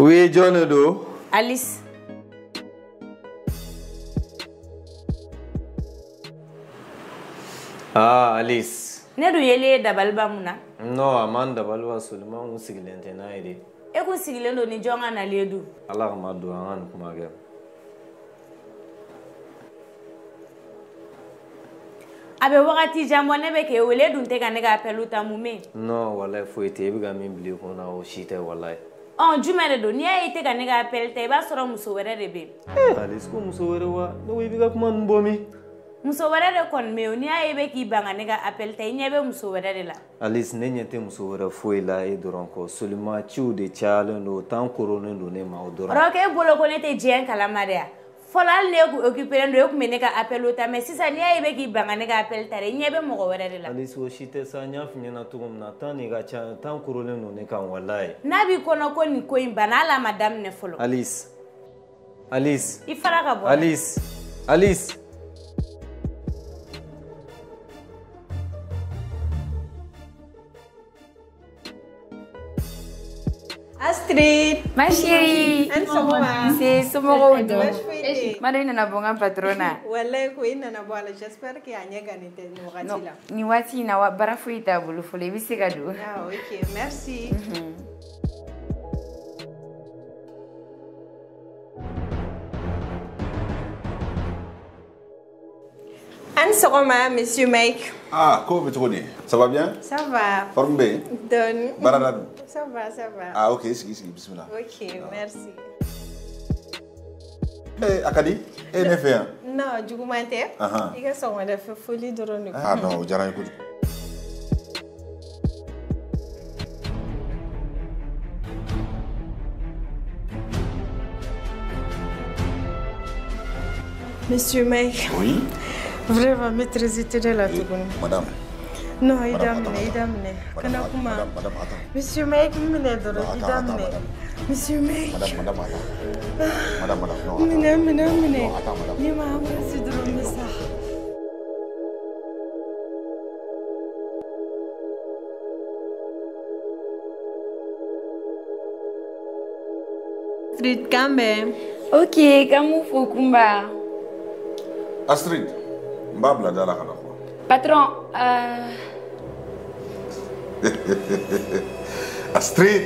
Oui, John Doe. Alice. Ah, Alice. Ne dun yeli ye dabaliba mun na? Non, a man dabaliba seulement n sigilen tɛ n'a ye de. E kun sigilen don ni jɔn ka nali ye dun? Ala kama don an ka nin kuma kɛ. A bɛ wagati jan bɔ ne bɛ k'e wele, e dun tɛ ka ne ka appel ta, mun bɛ yen? Non, walayi foyi tɛ, e bɛ ka min bila i kun na o si tɛ walayi. Ɔn, jumɛn de don? N'i y'a ye i tɛ ka ne ka appel ta, i b'a sɔrɔ muso wɛrɛ de bɛ yen. Alice, ko muso wɛrɛ wa? Ne ko i bɛ ka kuma ninnu bɔ min? Muso wɛrɛ de kɔni bɛ yen, n'i y'a ye i bɛ k'i ban ka ne ka appel ta, i ɲɛ bɛ muso wɛrɛ de la. Alice, ne ɲɛ tɛ muso wɛrɛ foyi la e dɔrɔn kɔ. Seulement ciw de cayalen don, temps koronnen don ne ma o dɔrɔn. Rock, e bolo ko ne tɛ diɲɛ kalama de ya? Fɔlɔ hali ne kun occupé don, e kun bɛ ne ka appel ta, mais sisan n'i y'a ye i bɛ k'i ban ka ne ka appel ta dɛ, i ɲɛ bɛ mɔgɔ wɛrɛ de la. Alice, o si tɛ sa, n y'a f'i ɲɛna cogo min na, temps de ka ca, temps koronnen don ne kan walayi. N'a b'i kɔnɔ ko nin ko in banna, hali a ma daminɛ fɔlɔ. Alice, Alice. I fara ka bɔ. Alice, Alice. Astrid. Ma chérie. An sɔgɔma. Se somɔgɔw dun? Baasi foyi tɛ yen. Mado, i nana bɔ n ka patron na. Walayi ko i nana bɔ a la, j'espère que a ɲɛ gannen tɛ nin wagati la. Nin waati in na wa baara foyi t'a bolo fɔlɔ, i bɛ se ka don. Ah ok, merci. An sɔgɔma, monsieur Mike. Ah, ko bɛ cogo di? Ça va bien? Ça va. Forme bɛ yen? Dɔɔni. Baara la dun? Ça va, ça va. Ah ok, sigi sigi, bisimila. Ok, merci. Eh, a ka di? E ne fɛ yan. Non, juguman tɛ. I ka sɔgɔmada fɛ foli dɔrɔn de. Ah non, o diyara n ye kojugu. Monsieur Mike. Oui. Vraiment, maîtrise tɛ la tuguni. Madame. Non, i daminɛ, i daminɛ. Kana kuma. Madame, madame, attends. Monsieur Mike, n minɛ dɔrɔn, i daminɛ. Monsieur Mike. Madame, madame, attends. Madame, madame, non, attends. Minɛ, minɛ, minɛ. Non, attends, madame. N'i ma embrasser dɔrɔn, n bɛ sa. Astrid, k'an bɛn. Ok, k'an m'u fo Kunba. Astrid, n b'a bila da la ka na quoi. Patron, Astrid.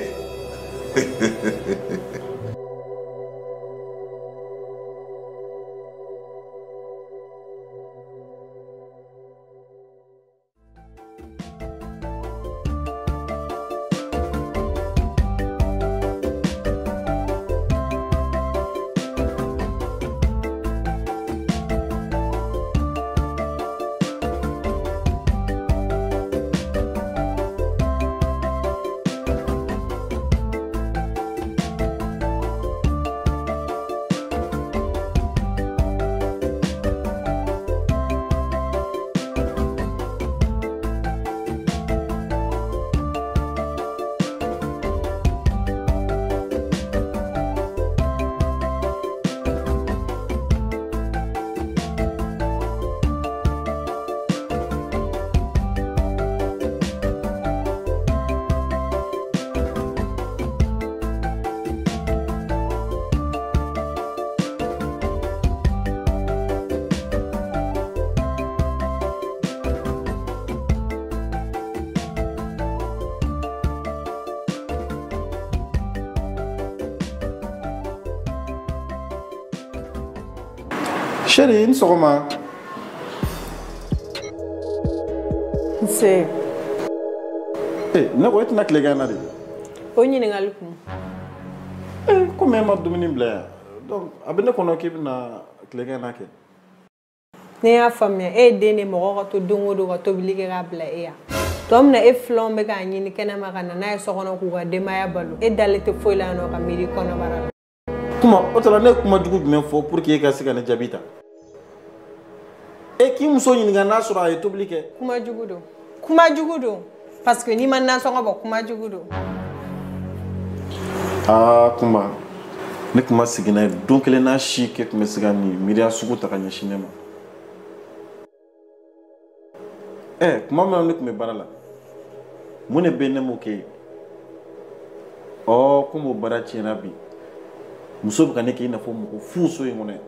Chérie, ni sɔgɔma. Nse. Eh, ne ko e tɛna tilegan na de? O ɲininkali kun. Eh, komi e ma dumuni bila yan, donc a bɛ ne kɔnɔ k'i bɛna tilegan na kɛ. Ne y'a faamuya, e ye den de mɔgɔ ka to don o don ka tobili kɛ k'a bila e yan. Tɔ min na e filanw bɛ k'a ɲini kɛnɛma ka na n'a ye so kɔnɔ k'u ka denbaya balo. E dalen tɛ foyi la yan nɔ ka miiri kɔnɔbara la. Kuma, o tɛ la ne ye kuma jugu jumɛn fɔ pour que e ka se ka ne jaabi ta? E k'i muso ɲininka n'a sɔrɔ a ye tobili kɛ. Kuma jugu don. Kuma jugu don. Parce que n'i ma nasɔngɔ bɔ, kuma jugu don. Aa Kunba, ne tun ma sigi n'a ye don kelen n'a si k'e tun bɛ se ka nin miiriya sugu ta ka ɲɛsin ne ma. Ɛ tuma min na ne tun bɛ baara la, mun de bɛ ne m'o kɛ ye? Ɔ komi o baara tiɲɛna bi, muso bɛ ka ne kɛ i n'a fɔ mɔgɔ fu so in kɔnɔ yan.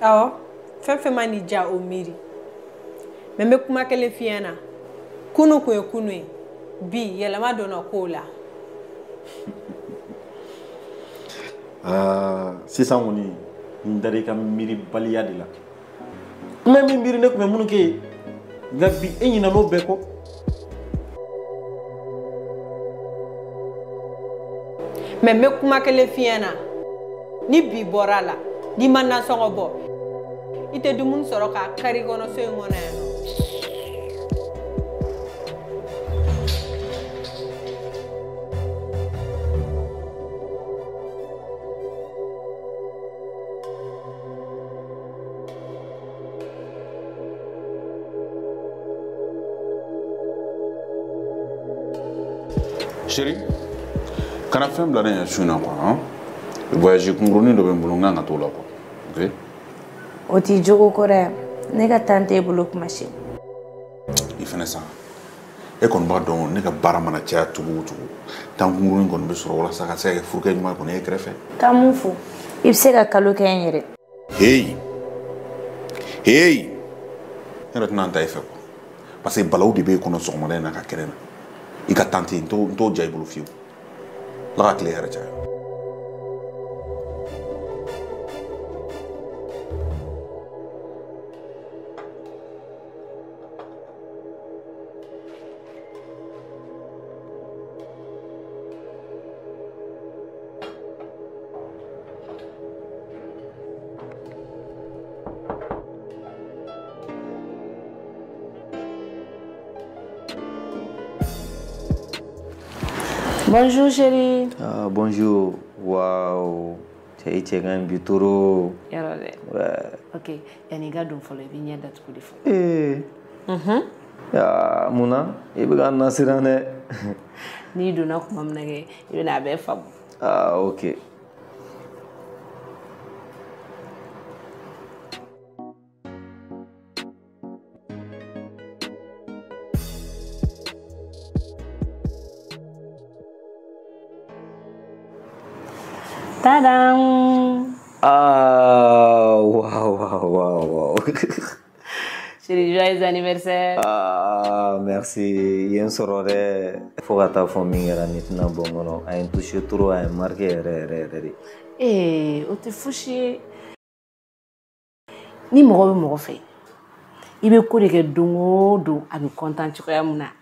Awɔ. Fɛn fɛn ma n'i diya o miiri. Mais n bɛ kuma kelen f'i ɲɛna. Kunu kun ye kunu ye. Bi yɛlɛma donna kow la. Aa sisan kɔni n dara i ka miiribaliya de la. Kuma min miiri ne tun bɛ minnu kɛ ye, nka bi e ɲinɛna o bɛɛ kɔ. Mais n bɛ kuma kelen f'i ɲɛna. Ni bi bɔra a la, n'i ma nasɔngɔ bɔ, i tɛ dumuni sɔrɔ k'a kari kɔnɔ so in kɔnɔ yan nɔ. Chérie, kana fɛn bila ne ɲɛ su in na quoi, hein? Voyage kunkurunin dɔ bɛ n bolo, n kan ka t'o la quoi, ok? O t'i jogo kɔrɔ yan. Ne ka temps t'e bolo kuma si. I fɛnɛ sa, e kɔni b'a dɔn ne ka baara mana caya cogo o cogo, temps kunkurunin kɔni bɛ sɔrɔ walasa ka se ka kɛ furukɛ ɲuman kɔni e kɛrɛfɛ. K'an mun fo, i bɛ se ka kalo kɛ n yɛrɛ. Hey! Hey! Ne yɛrɛ tɛna n ta e fɛ quoi. Parce que balawu de b'e kɔnɔ sɔgɔmada in na ka kɛnɛ na. I ka tante n t'o diya i bolo fiyewu. Ala ka tile hɛrɛ caya. Bonjour chérie. Ah, bonjour. Waouh. Cɛ i cɛ ka ɲi bi trop. Yɔrɔ dɛ. Ouais. Ok, yanni i ka don fɔlɔ i b'i ɲɛ datugu de fɔlɔ. Ee. Mhm. Aa mun na? I bɛ ka n nasiran dɛ. N'i donna tuma min na kɛ, i bɛna a bɛɛ faamu. Ah, ok. Tadam! Ah, waouh, waouh, waouh, waouh. Chérie, joyeux anniversaire. Ah, merci. I ye n sɔrɔ dɛ. Fo ka taa fɔ min kɛra nin tɛna bɔ n kɔnɔ. A ye n touché trop, a ye n marqué yɛrɛ yɛrɛ yɛrɛ de. Ee, o tɛ fosi ye. Ni mɔgɔ bɛ mɔgɔ fɛ, i bɛ ko de kɛ don o don a bɛ content cogoya min na.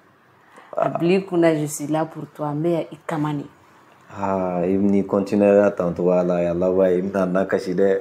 A bila i kunna je suis là pour toi, n bɛ yan i kama de. Ah, i ni continuer tan cogoya la a laban i bɛna n nakasi dɛ.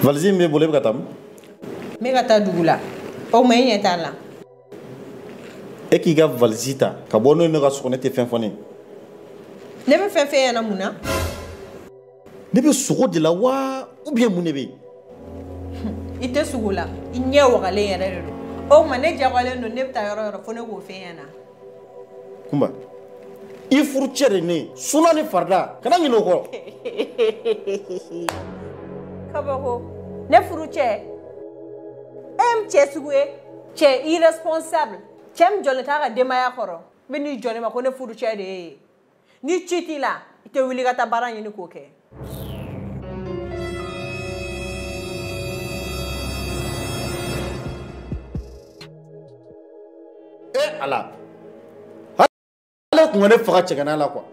Valise min b'e bolo, e bɛ ka taa min? N bɛ ka taa dugu la. O tuma e ɲɛ t'a la. E k'i ka valise ta ka bɔ n'o ye ne ka so kɔnɔ, e tɛ fɛn fɔ ne ye. Ne bɛ fɛn f'e ɲɛna mun na? Ne bɛ sogo de la wa ou bien mun de bɛ yen? I tɛ sogo la, i ɲɛ wagalen yɛrɛ de don. O tuma ne jagoyalen don, ne bɛ taa yɔrɔ o yɔrɔ fo ne k'o f'e ɲɛna. Kunba, i furucɛ de ye ne ye, suna ni farida, kana ɲinɛ o kɔ. Kabako, ne furucɛ, e ye cɛ sugu ye, cɛ irresponsable, cɛ min jɔlen t'a ka denbaya kɔrɔ, n bɛ n'i jɔ ne ma ko ne furucɛ de ye. Ni ci t'i la, i tɛ wuli ka taa baara ɲini k'o kɛ. E Ala, ale tun ka ne faga cɛgana la quoi.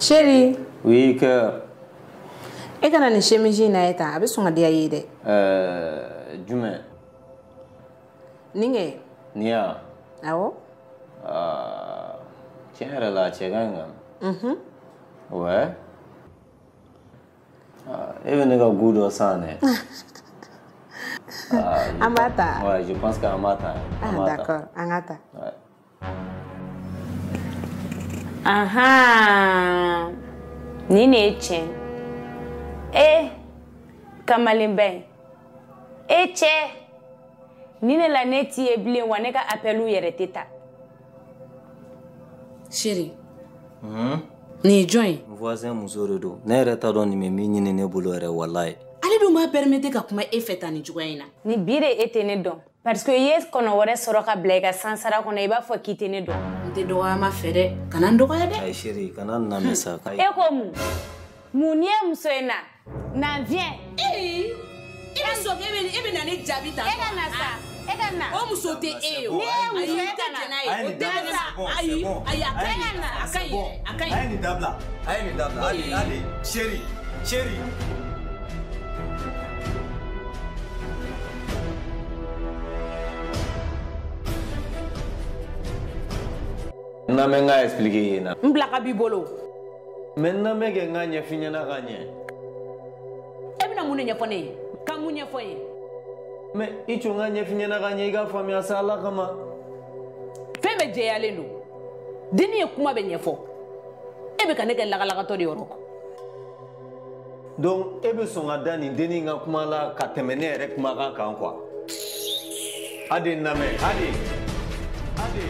Chérie. Oui, cœur. E kana nin chemise in na ye tan, a bɛ sɔn ka diya i ye dɛ. Jumɛn? Nin kɛ. Nin ya? Awɔ. Tiɲɛ yɛrɛ la a cɛ ka ɲi kan. Unhun. Ouais. E bɛ ne ka goût dɔ san dɛ. An b'a ta. Ouais, je pense qu'an b'a ta. Ah, d'accord, an k'a ta. Ouais. Ahan, nin de ye tiɲɛ ye. Kamalenba in, e cɛ, nin de la ne t'i ye bilen wa ne ka appel yɛrɛ tɛ ta. Chérie. Nin ye jɔn ye? N voisin muso de don. Ne yɛrɛ t'a dɔn nin bɛ min ɲini ne bolo yɛrɛ walayi. Ale dun b'a permettre ka kuma e fɛ tan nin cogoya in na. Ni bi de e tɛ ne dɔn. Parce que i ye kɔnɔ wɛrɛ sɔrɔ ka bila i ka sansara kɔnɔ i b'a fɔ k'i tɛ ne dɔn. N tɛ dɔgɔyama fɛ dɛ, kana n dɔgɔya dɛ. Ayi chérie, kana n lamɛn sa. E ko mun? Mun n'i ye muso in na? Na viens. Ee, i bɛ sɔn k'e bɛ na ne jaabi tan. E ka na sa, e ka na. O muso tɛ e ye o. N'i ye muso ye e ka na. Ayi, o tɛ na sa. Ayi, ayi, a ka ɲi. A ka ɲi, a ka ɲi. A ye nin dabila, a ye nin dabila. Hali, hali, chérie, chérie. N lamɛn n k'a expliquer i ɲɛna. N bila ka b'i bolo. Mais n lamɛn kɛ n k'a ɲɛf'i ɲɛna ka ɲɛ. E bɛna mun de ɲɛfɔ ne ye? Ka mun ɲɛfɔ n ye? Mais i jɔ n k'a ɲɛf'i ɲɛna ka ɲɛ i k'a faamuya sa Ala kama. Fɛn bɛɛ jɛyalen don. Denni ye kuma bɛɛ ɲɛfɔ. E bɛ ka ne kɛ lagalagatɔ de yɔrɔ kɔ. Donc e bɛ sɔn ka da nin denni ka kuma la ka tɛmɛ ne yɛrɛ kumakan kan quoi. Ade n lamɛn, Ade. Ade.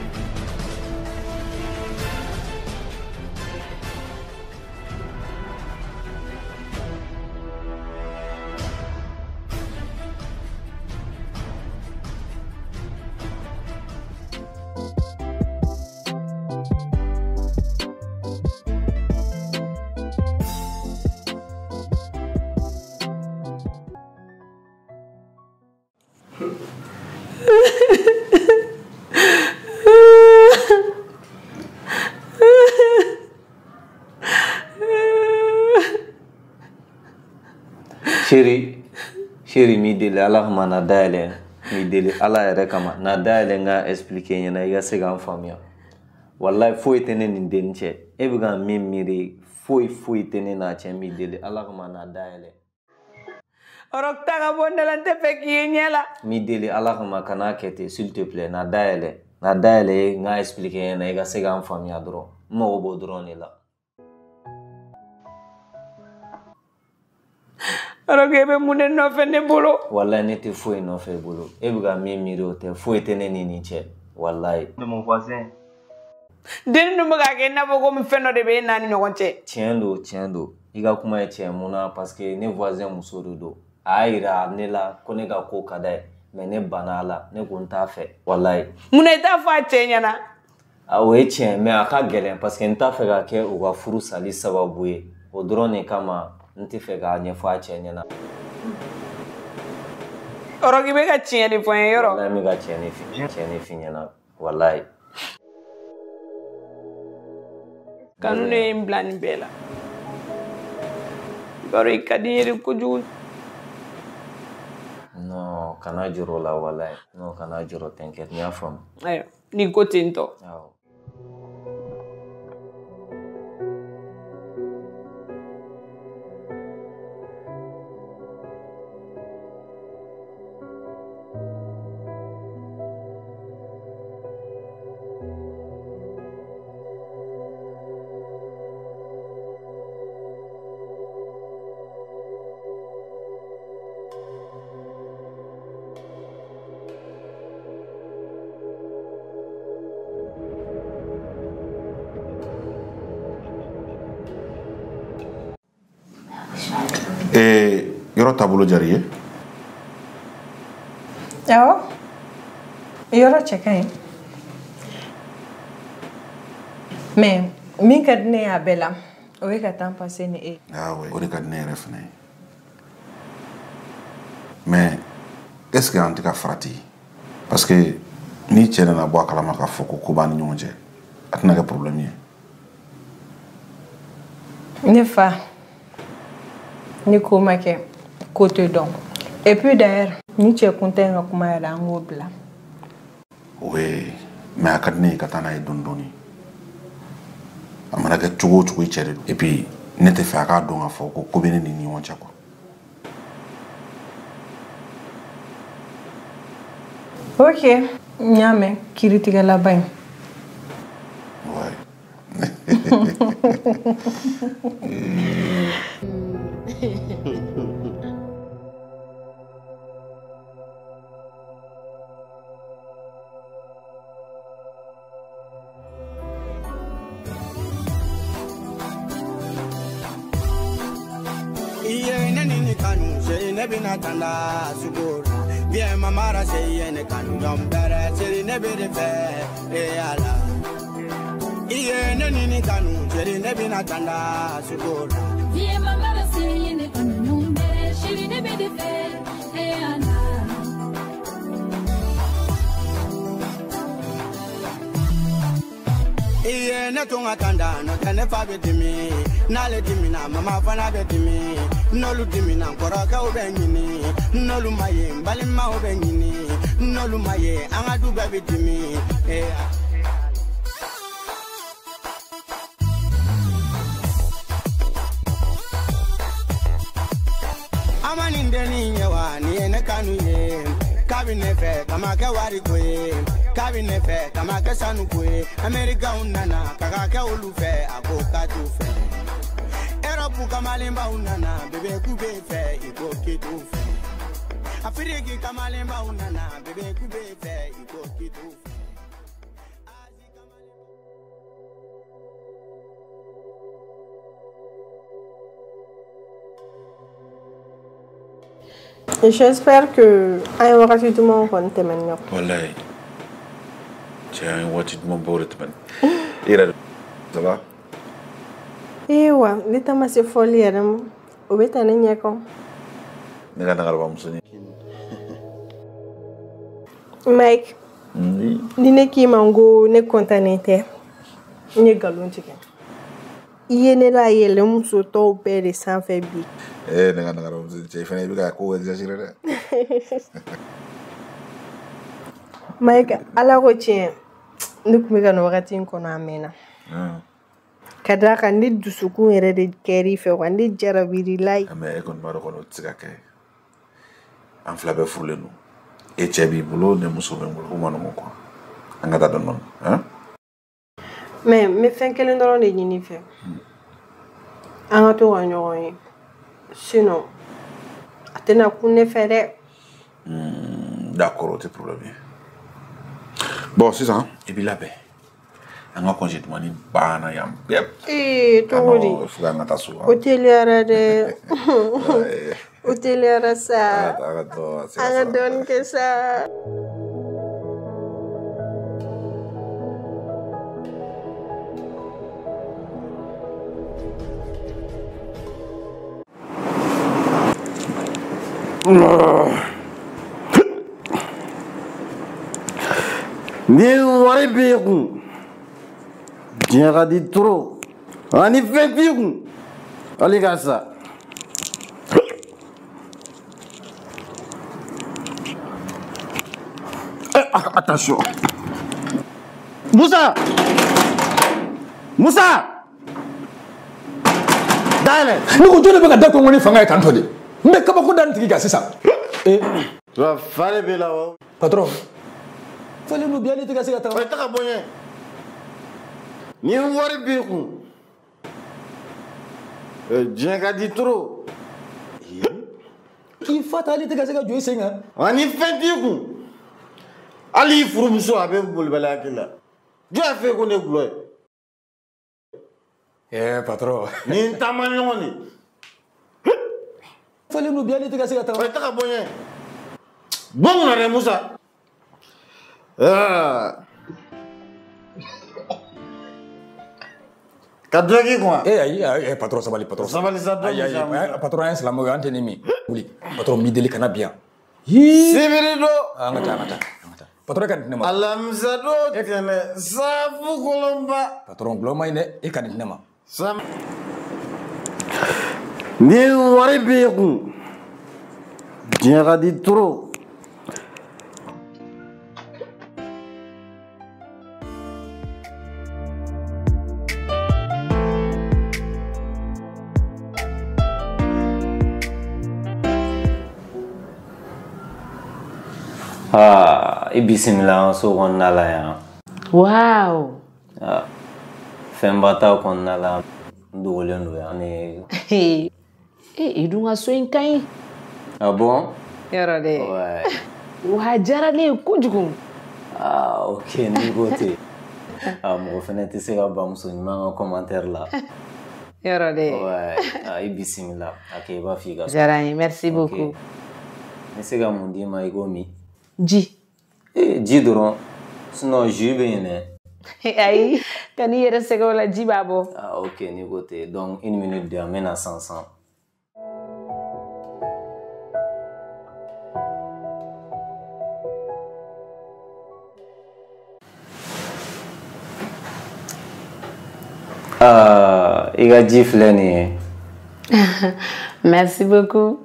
Chérie, chérie, mi deli Ala kama na dayɛlɛ, mi deli Ala yɛrɛ kama na dayɛlɛ n ka expliquer ɲɛna i ka se k'an faamuya. Walayi foyi tɛ ne ni denni cɛ, e bɛ ka min miiri foyi foyi tɛ ne n'a cɛ, mi deli Ala kama na dayɛlɛ. Ɔrɔ ta ka bɔ ne la, n tɛ fɛ k'i ye ɲɛ la. Mi deli Ala kama kan'a kɛ ten s'il te plaît, na dayɛlɛ, na dayɛlɛ n ka expliquer ɲɛna i ka se k'an faamuya dɔrɔn, n mago b'o dɔrɔn de la. Ɔrɔ e bɛ mun de nɔfɛ ne bolo? Walayi ne tɛ foyi nɔfɛ i bolo, e bɛ ka min miiri o tɛ, foyi tɛ ne ni nin cɛ, walayi. Mon voisin. Denni dun bɛ k'a kɛ i n'a fɔ komi fɛn dɔ de bɛ e n'a ni ɲɔgɔn cɛ. Tiɲɛ don, tiɲɛ don, i ka kuma ye tiɲɛ mun na parce que ne voisin muso de don. A y'a yira ne la ko ne ka ko ka d'a ye, mais ne banna a la, ne ko n t'a fɛ, walayi. Munna i t'a fɔ a cɛ ɲɛna? O ye tiɲɛ mais a ka gɛlɛn parce que n t'a fɛ ka kɛ u ka furu sali sababu ye, o dɔrɔn de kama. N tɛ fɛ k'a ɲɛfɔ a cɛ ɲɛna. Ɔrɔ k'i bɛ ka tiɲɛ de fɔ n ye yɔrɔ? Walayi n bɛ ka tiɲɛ de f'i ɲɛna walayi. Kanu de ye n bila nin bɛɛ la. I b'a dɔn i ka di n ye de kojugu. Non, kana jɔrɔ o la walayi. Non, kana jɔrɔ, t'inquiète, n y'a faamu. Ayiwa, n'i ko ten tɔ. Awɔ. Yɔrɔ taabolo diyara i ye? Awɔ, yɔrɔ cɛ ka ɲi. Mais min ka di ne ye a bɛɛ la, o ye ka temps passer ni e ye. Ah oui, o de ka di ne yɛrɛ fana ye. Mais est-ce que an tɛ ka farati? Parce que ni cɛ nana bɔ a kalama k'a fɔ ko ko b'an ni ɲɔgɔn cɛ, a tɛna kɛ problème ye. Ne fa, ni ko ma kɛ, ko tɛ dɔn. Et puis d'ailleurs, ni cɛ kuntan in ka kuma yɛrɛ an k'o bila. Oui, mais a ka di ne ye ka taa n'a ye dɔɔni dɔɔni. A mana kɛ cogo o cogo i cɛ de don. Et puis ne tɛ fɛ a k'a dɔn k'a fɔ ko ko bɛ ne ni ɲɔgɔn cɛ quoi. Ok, n y'a mɛn kiiritigɛlaba in. Ouais. Ne bina tanda sukura bien mamara se yene kanu jombere seri ne be de fe e ala iye ne ni kanu seri ne bina tanda sukura bien mamara se yene kanu jombere seri ne be de fe e ala. Iye ne tunga tanda no tene fa be dimi nale dimi na mama fana be dimi nolu dimi na kɔrɔkɛw bɛ ɲini n'olu ma ye n balimaw bɛ ɲini n'olu ma ye an ka du bɛɛ bɛ dimi. A ma nin dennin ye wa nin ye ne kanu ye k'a bɛ ne fɛ ka ma kɛ wariko ye k'a bɛ ne fɛ ka ma kɛ sanuko ye Amerikaw nana ka ka kɛ olu fɛ a ko k'a t'u fɛ. Europe kamalenbaw nana bébé k'u b'e fɛ i ko k'i t'u fɛ. Afiriki kamalenbaw nana bébé k'u b'e fɛ i ko k'i t'u fɛ. J'espère que an ye wagati dumanw kɔni tɛmɛ ni ɲɔgɔn. Walayi cɛ an ye waati dumanbaw de tɛmɛ. I yɛrɛ ça va? Ee wa ne ta ma se fɔli yɛrɛ ma o bɛ ta ne ɲɛ kɔ. Ne ka nagarabamusonin. Mike. Oui. Ni ne k'i ma n ko ne kɔntannen tɛ n ye nkalon tigɛ. I ye ne layɛlɛn muso tɔw bɛɛ de sanfɛ bi. Eh ne ka nagarabamusonin cɛ i fana i bɛ ka ko exagérer dɛ. Mike ala ko tiɲɛ ne tun bɛ ka nin wagati in kɔnɔ a mɛnna. Ka d'a kan ne dusukun yɛrɛ de kɛr'i fɛ wa ne jarabirila ye. Mais e kɔni b'a dɔn kɔni o tɛ se ka kɛ. An fila bɛɛ furulen don. E cɛ b'i bolo ne muso bɛ n bolo o ma nɔgɔn quoi. An ka taa dɔɔni dɔɔni hein. Mais n bɛ fɛn kelen dɔrɔn de ɲini i fɛ. An ka to ka ɲɔgɔn ye. Sinon a tɛna kun ne fɛ dɛ. D'accord o tɛ problème ye. Bon sisan i b'i labɛn. An ka congé dumani banna yan bɛɛ. Ee cogo di? Fo k'an ka taa so. O teliyara dɛ. O teliyara sa. An ka dɔɔni kɛ sa. Ni wari b'e kun diɲɛ ka di trop ani fɛn t'i kun hali ka sa. Attention. Moussa! Moussa! Dayɛlɛ. Ne ko jɔn de bɛ ka da kɔngɔ ni fanga ye tan tɔ de? N bɛ kabako da nin tigi kan sisan. Wa fa de b'e la wa? Patron, falen don bi hali i tɛ ka se ka taa. O tɛ ka bɔ n ɲɛ. Ni wari b'i kun, diɲɛ ka di trop. K'i fa ta hali i tɛ ka se ka jɔ i sen kan. Ani fɛn t'i kun. Hali i furumuso a bɛ bolibaliya k'i la. Jɔn y'a f'e ye ko ne ye gulɔ ye? Patron. Nin taama ɲɔgɔn de. Falen don bi hali i tɛ ka se ka taa. O tɛ ka bɔ n ɲɛ. Bɔ n kunna dɛ Musa. Ka dɔ k'i kun wa? Ayi patron sabali patron. Sabali sa dɔ Ayi ayi patron an ye silamɛw ye an tɛ nin min. Wuli patron n b'i deli kana bi yan. Sibiri don. An ka taa an ka taa. Patron e ka nin di ne ma. Alamisa don tɛnɛ safu kolonba. Patron gulɔ ma ɲi dɛ e ka nin di ne ma. Sam. Ni wari b'i kun, diɲɛ ka di trop. Ah, i bisimila an so kɔnɔna la yan. Wow. Ah, fɛnba t'a kɔnɔna la, n dogolen don yan ne. E i dun ka so in ka ɲi. Ah bon? Yɔrɔ dɛ. Ouais. Wa a diyara ne ye kojugu. Ah, ok, n'i ko ten. Ah, mɔgɔ fɛnɛ tɛ se ka ban muso ɲuman ka commentaire la. Yɔrɔ dɛ. Ouais. Ah, i bisimila. A kɛ i b'a f'i ka so. Diyara n ye, merci beaucoup. N bɛ se ka mun d'i ma i ko min? Ji. Eh, ji dɔrɔn. Sinon jus bɛ yen dɛ. Ayi, kan'i yɛrɛ sɛgɛn o la, ji b'a bɔ. Ah, ok, n'i ko ten. Donc, une minute de, an bɛ na sisan sisan. Ah, i ka ji filɛ nin ye. Merci beaucoup.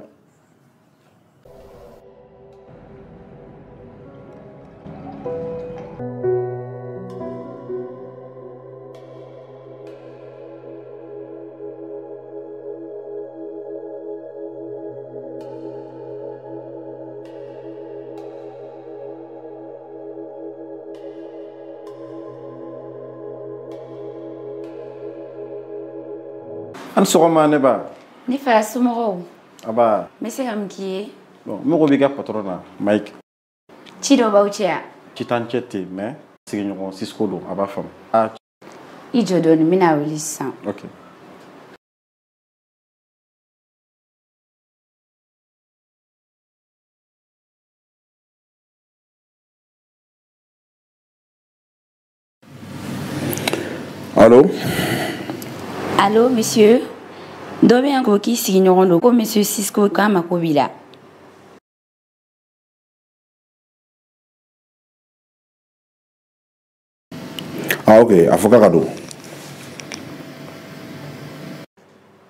An sɔgɔma ne ba. Ne fa, somɔgɔw? Aba. N bɛ se ka mun k'i ye? Bon, n mago b'i ka patron na, Mike. Ci dɔ b'aw cɛ wa? Ci t'an cɛ ten, mais sigiɲɔgɔn Cisco don, a b'a faamu. Ah. I jɔ dɔɔni, n bɛna wele sisan. Ok. Allô? Allô, monsieur? Dɔ bɛ yan ko k'i sigiɲɔgɔn don ko monsieur Cisco k'a mako b'i la. Ah, ok, a fɔ k'a ka don.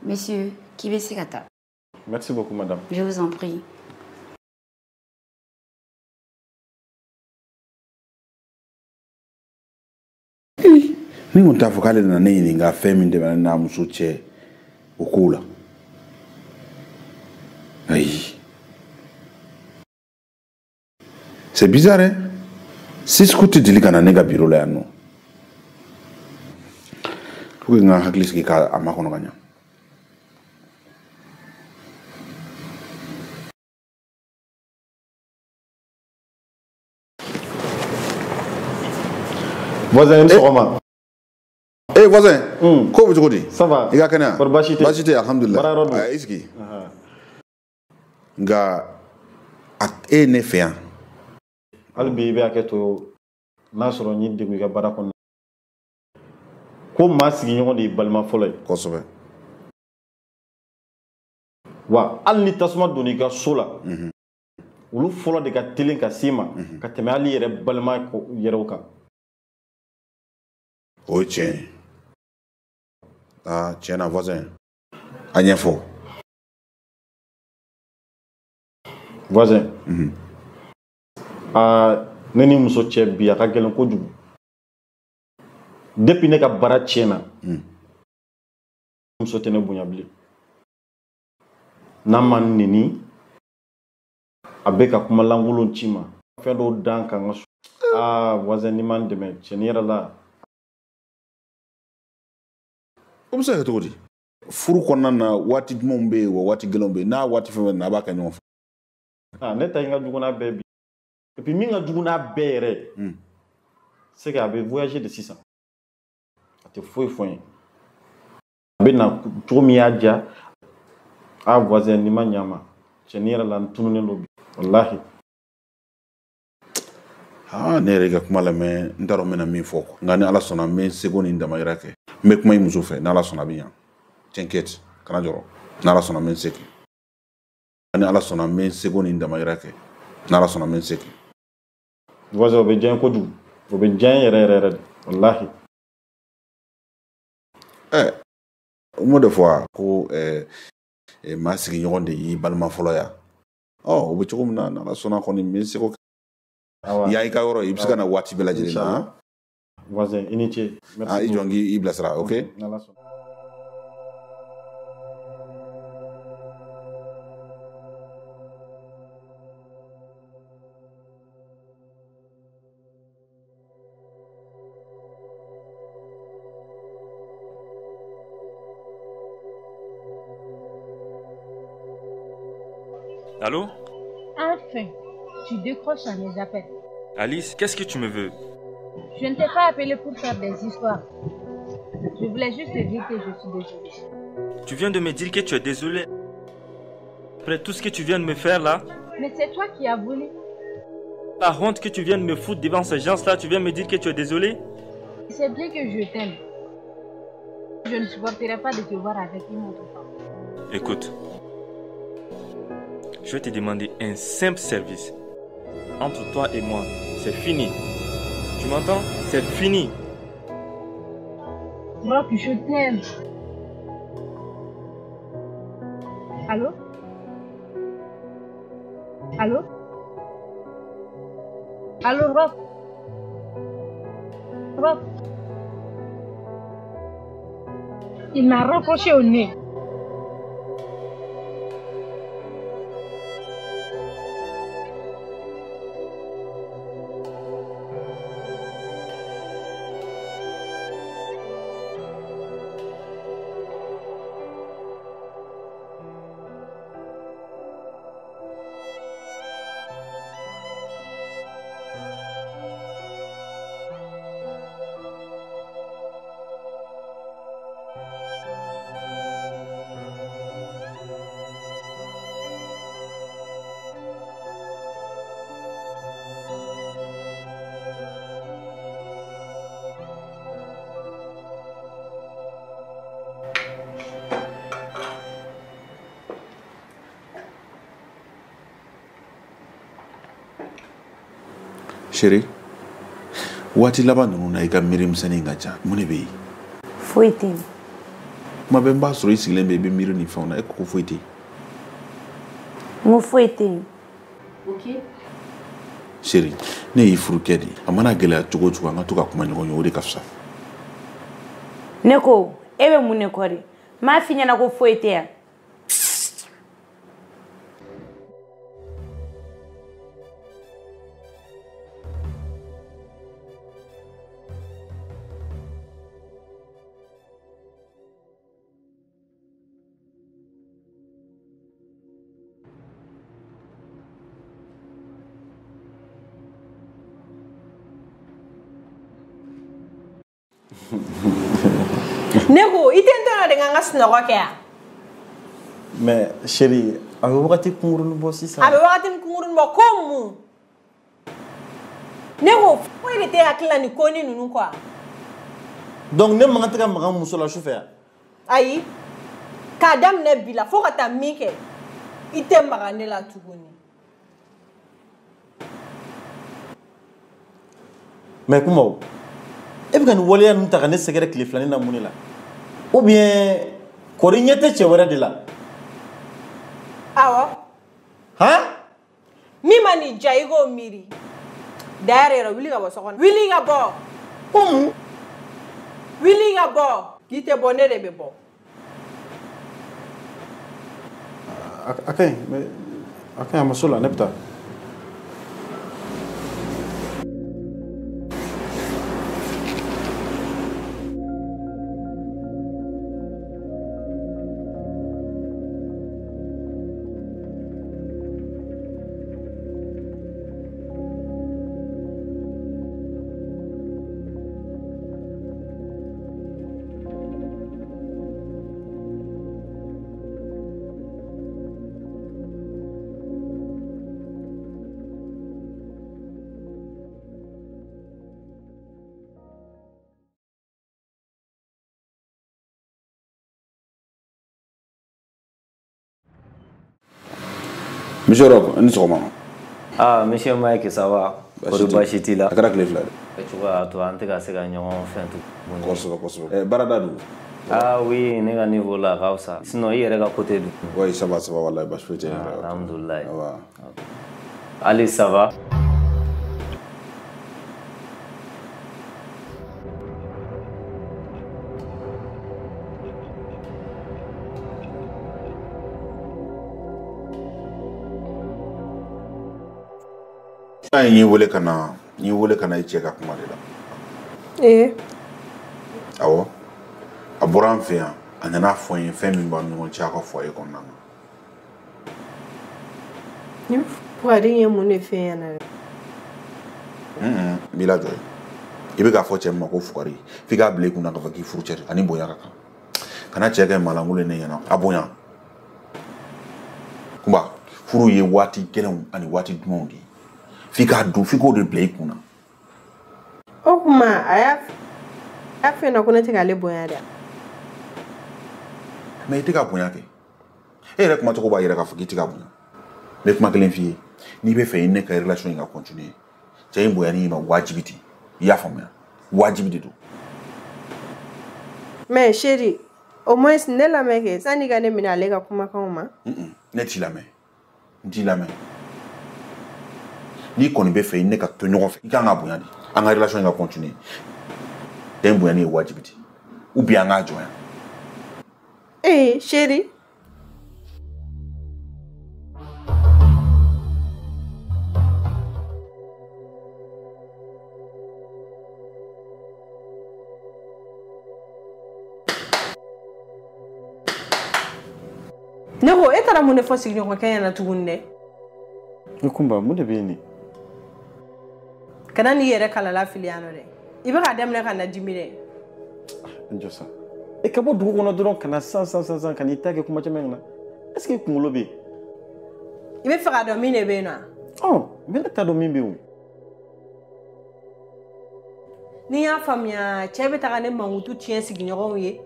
Monsieur, k'i bɛ se ka taa. Merci beaucoup, madame. Je vous en prie. Ni kun t'a fɔ k'ale nana ne ɲininka fɛn min tɛmɛna ne n'a muso cɛ o kow la. Ayi. C'est bizarre, hein? Cisco tɛ deli ka na ne ka bureau la yan nɔ. Faut que n ka hakili sigi k'a makɔnɔ ka ɲa. Voisin, i ni sɔgɔma. Eh voisin, ko bɛ cogo di? Ça va. I ka kɛnɛ wa? Kɔri baasi tɛ? Baasi tɛ, alhamdulilayi. Baara yɔrɔ dun? I sigi. Nka e ye ne fɛ yan. Hali bi i bɛ hakɛ to n'a sɔrɔ n y'i degun i ka baara kɔnɔna. Ko maa sigiɲɔgɔn de y'i balima fɔlɔ ye. Kosɛbɛ. Wa hali ni tasuma donna i ka so la, olu fɔlɔ de ka teli ka s'i ma ka tɛmɛ hali i yɛrɛ balima yɛrɛw kan. O ye tiɲɛ ye. Ah, tiɲɛ na voisin, a ɲɛfɔ. Voisin. Aa, ne ni muso cɛ bi a ka gɛlɛn kojugu. Depuis ne ka baara tiɲɛna, muso tɛ ne bonya bilen. N'a ma neni, a bɛ ka kuma lankolon ci ma. Fɛn dɔw dan kan ka so. Aa, voisin, n'i ma n dɛmɛ tiɲɛni yɛrɛ la. O bɛ se ka kɛ cogo di? Furu kɔnɔna na waati jumɛnw bɛ yen wa waati gɛlɛnw bɛ yen, n'a waati fɛn fɛn na a b'a kɛ ɲɔgɔn fɛ. Ah, ne ta in ka jugu n'a bɛɛ bi. Et puis min ka jugu n'a bɛɛ yɛrɛ, c'est que a bɛ voyager de sisan. A tɛ foyi fɔ n ye. A bɛ na cogo min y'a diya. Ah, voisin, n'i ma ɲa n ma, tiɲɛni yɛrɛ la n tununnen don bi. Walahi. Ah, ne yɛrɛ ka kuma lamɛn, n t'a dɔn n bɛna min fɔ. Nka ni Ala sɔnna n bɛ n seko ni n damayira kɛ. N bɛ kuma i muso fɛ, n'Ala sɔnna a bɛ ɲa. T'inquiète, kana jɔrɔ. N'Ala sɔnna n bɛ n se kɛ. Ni Ala sɔnna n bɛ n seko ni n damayira kɛ. N'Ala sɔnna n bɛ n se kɛ. Voisin, o bɛ diya n ye kojugu. O bɛ diya n ye yɛrɛ yɛrɛ yɛrɛ de. Walahi. Ɛ, O m'o de fɔ wa ko maa sigiɲɔgɔn de y'i balima fɔlɔ ya. Ɔ o bɛ cogo min na n'Ala sɔnna kɔni n bɛ se k'o kɛ. Yan i ka yɔrɔ i bɛ se ka na waati bɛɛ lajɛlen na. Voisin, i ni ce. Ah, i jɔ n k'i bilasira, ok? N'Ala sɔnna. Allô? Enfin, tu décroches à mes appels. Alice, qu'est-ce que tu me veux? Je ne t'ai pas appelé pour faire des histoires. Je voulais juste te dire que je suis désolée. Tu viens de me dire que tu es désolée. Après tout ce que tu viens de me faire là. Mais c'est toi qui as voulu. La honte que tu viens de me foutre devant ces gens-là, tu viens me dire que tu es désolée? C'est bien que je t'aime. Je ne supporterai pas de te voir avec une autre femme. Écoute. Je vais te demander un simple service. Entre toi et moi, c'est fini. Tu m'entends? C'est fini. Rock, je t'aime. Allô? Allô? Allô, Rock? Rock? Il m'a raccroché au nez. Chérie, waati laban ninnu na i ka miiri misɛnnin ka ca. Mun de bɛ yen? Foyi tɛ yen. Kuma bɛɛ n b'a sɔrɔ i sigilen bɛ i bɛ miiri nin fɛnw na, e ko foyi tɛ yen. N ko foyi tɛ yen. Ok. Chérie, ne y'i furukɛ de ye. A mana gɛlɛya cogo o cogo an ka to ka kuma ɲɔgɔn ye, o de ka fisa. Ne ko e bɛ mun de kɔ de? N m'a f'i ɲɛna ko foyi tɛ yan. Ne ko i tɛ n tɔnɔ de ka n ka sunɔgɔ kɛ yan. Mais chérie, a bɛ wagati kunkurunin bɔ sisan. A bɛ wagati kunkurunin bɔ ko mun? Ne ko foyi de tɛ hakili la nin ko ni ninnu kɔ. Donc ne man kan tɛ ka maga muso la sufɛ yan? Ayi, k'a daminɛ bi la fo ka taa min kɛ, i tɛ maga ne la tuguni. Mais kuma o, e bɛ ka nin waleya ninnu ta ka ne sɛgɛrɛ tile filanin na mun de la? Ou bien kɔri ɲɛ tɛ cɛ wɛrɛ de la? Awɔ. Han? Min ma n'i diya i k'o miiri. D'ailleurs yɛrɛ wuli ka bɔ so kɔnɔ. Wuli ka bɔ. Ko mun? Wuli ka bɔ. K'i tɛ bɔ ne de bɛ bɔ. A ka ɲi mais a ka ɲi a ma s'o la ne bɛ taa. Monsieur Rock, ni sɔgɔma. Ah, monsieur Mike, ça va? Kɔri baasi t'i la? A kɛra tile fila de. Kɛcogo y'a to an tɛ ka se ka ɲɔgɔn fɛn tuguni. Kosɛbɛ kosɛbɛ. Baarada dun? Ah oui, ne ka niveau la a ka fisa. Sinon i yɛrɛ ka côté dun? Oui, ça va, wallahi baasi foyi tɛ n yɛrɛ. Alhamdoulilah. Ça va. Allez, ça va. N y'i wele ka na, n y'i wele ka na i cɛ ka kuma de la. Ee. Awɔ. A bɔra an fɛ yan, a nana fɔ n ye fɛn min b'an ni ɲɔgɔn cɛ a ka foyer kɔnɔna na. Ni fugari ye mun de f'e ɲɛna dɛ? N b'i lajɔ ye. I bɛ k'a fɔ cɛ min ma ko fugari, f'i k'a bila i kunna k'a fɔ k'i furucɛ de, ani bonya ka kan. Kana cɛ kɛ maalankolon ye ne ɲɛna, a bonya. Kunba, furu ye waati gɛlɛnw ani waati dumanw de ye. F'i k'a dɔn, f'i k'o de bila i kunna. O tuma a y'a f'i ɲɛna ko ne tɛ k'ale bonya dɛ. Mais i tɛ ka bonya kɛ. E yɛrɛ kumacogo b'a yira k'a fɔ k'i tɛ ka bonya. N bɛ kuma kelen f'i ye. N'i bɛ fɛ i ne ka relation in ka continuer, cɛ in bonyani i ma wajibi de. I y'a faamuya? Wajibi de don. Mais chérie, au moins ne lamɛn kɛ sanni ka ne minɛ ale ka kumakanw ma. Ne t'i lamɛn. N t'i lamɛn. N'i kɔni bɛ fɛ i ne ka to ɲɔgɔn fɛ, i kan ka bonya de. An ka relation in ka continuer. Cɛ in bonyani ye wajibi de. Ou bien an k'a jɔ yan. Ee chérie. Ne ko e taara mun de fɔ sigiɲɔgɔnkɛ ɲɛna tuguni dɛ? Ne Kunba, mun de bɛ yen nin? Kana n'i yɛrɛ kalala fili yan nɔ dɛ. I bɛ k'a daminɛ ka na dimi dɛ. N jɔ sa. E ka bɔ dugu kɔnɔ dɔrɔn ka na san ka n'i ta kɛ kuma caman in na. Est ce que i kunkolo bɛ yen? I bɛ fɛ k'a dɔn min de bɛ yen nɔ wa? Ɔ, mais ne t'a dɔn min bɛ yen o. N'i y'a faamuya, cɛ bɛ taga ne mankutu tiɲɛ sigiɲɔgɔnw ye.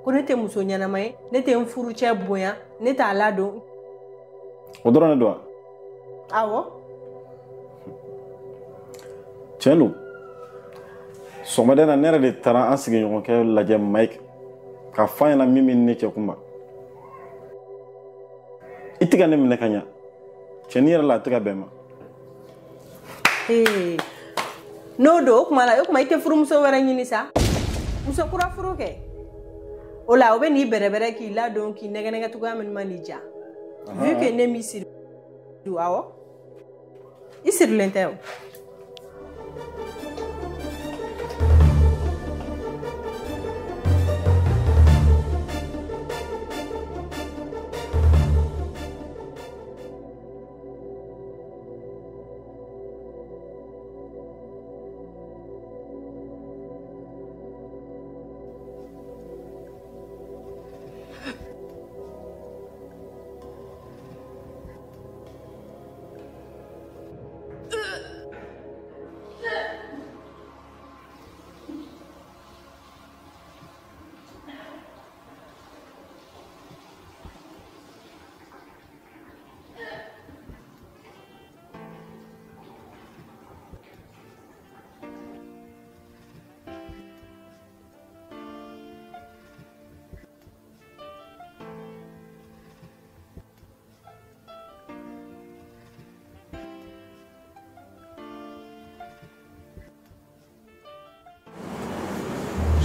Ko ne tɛ muso ɲɛnama ye, ne tɛ n furucɛ bonya, ne t'a ladon. O dɔrɔn de don wa? Awɔ. Tiɲɛ don. Sɔgɔmada in na ne yɛrɛ de taara an sigiɲɔgɔnkɛ lajɛ Mike k'a fɔ a ɲɛna min bɛ ne cɛ Kunba. I tɛ ka ne minɛ ka ɲa. Cɛnin yɛrɛ la a tɛ ka bɛn ma. Ee, n'o don o kuma la, o kuma i tɛ furumuso wɛrɛ ɲini sa? Muso kura furu kɛ. O la o bɛ n'i bɛrɛbɛrɛ k'i ladon k'i nɛgɛ cogoya min ma n'i diya. Vu que ne m'i siri, awɔ. I sirilen tɛ o.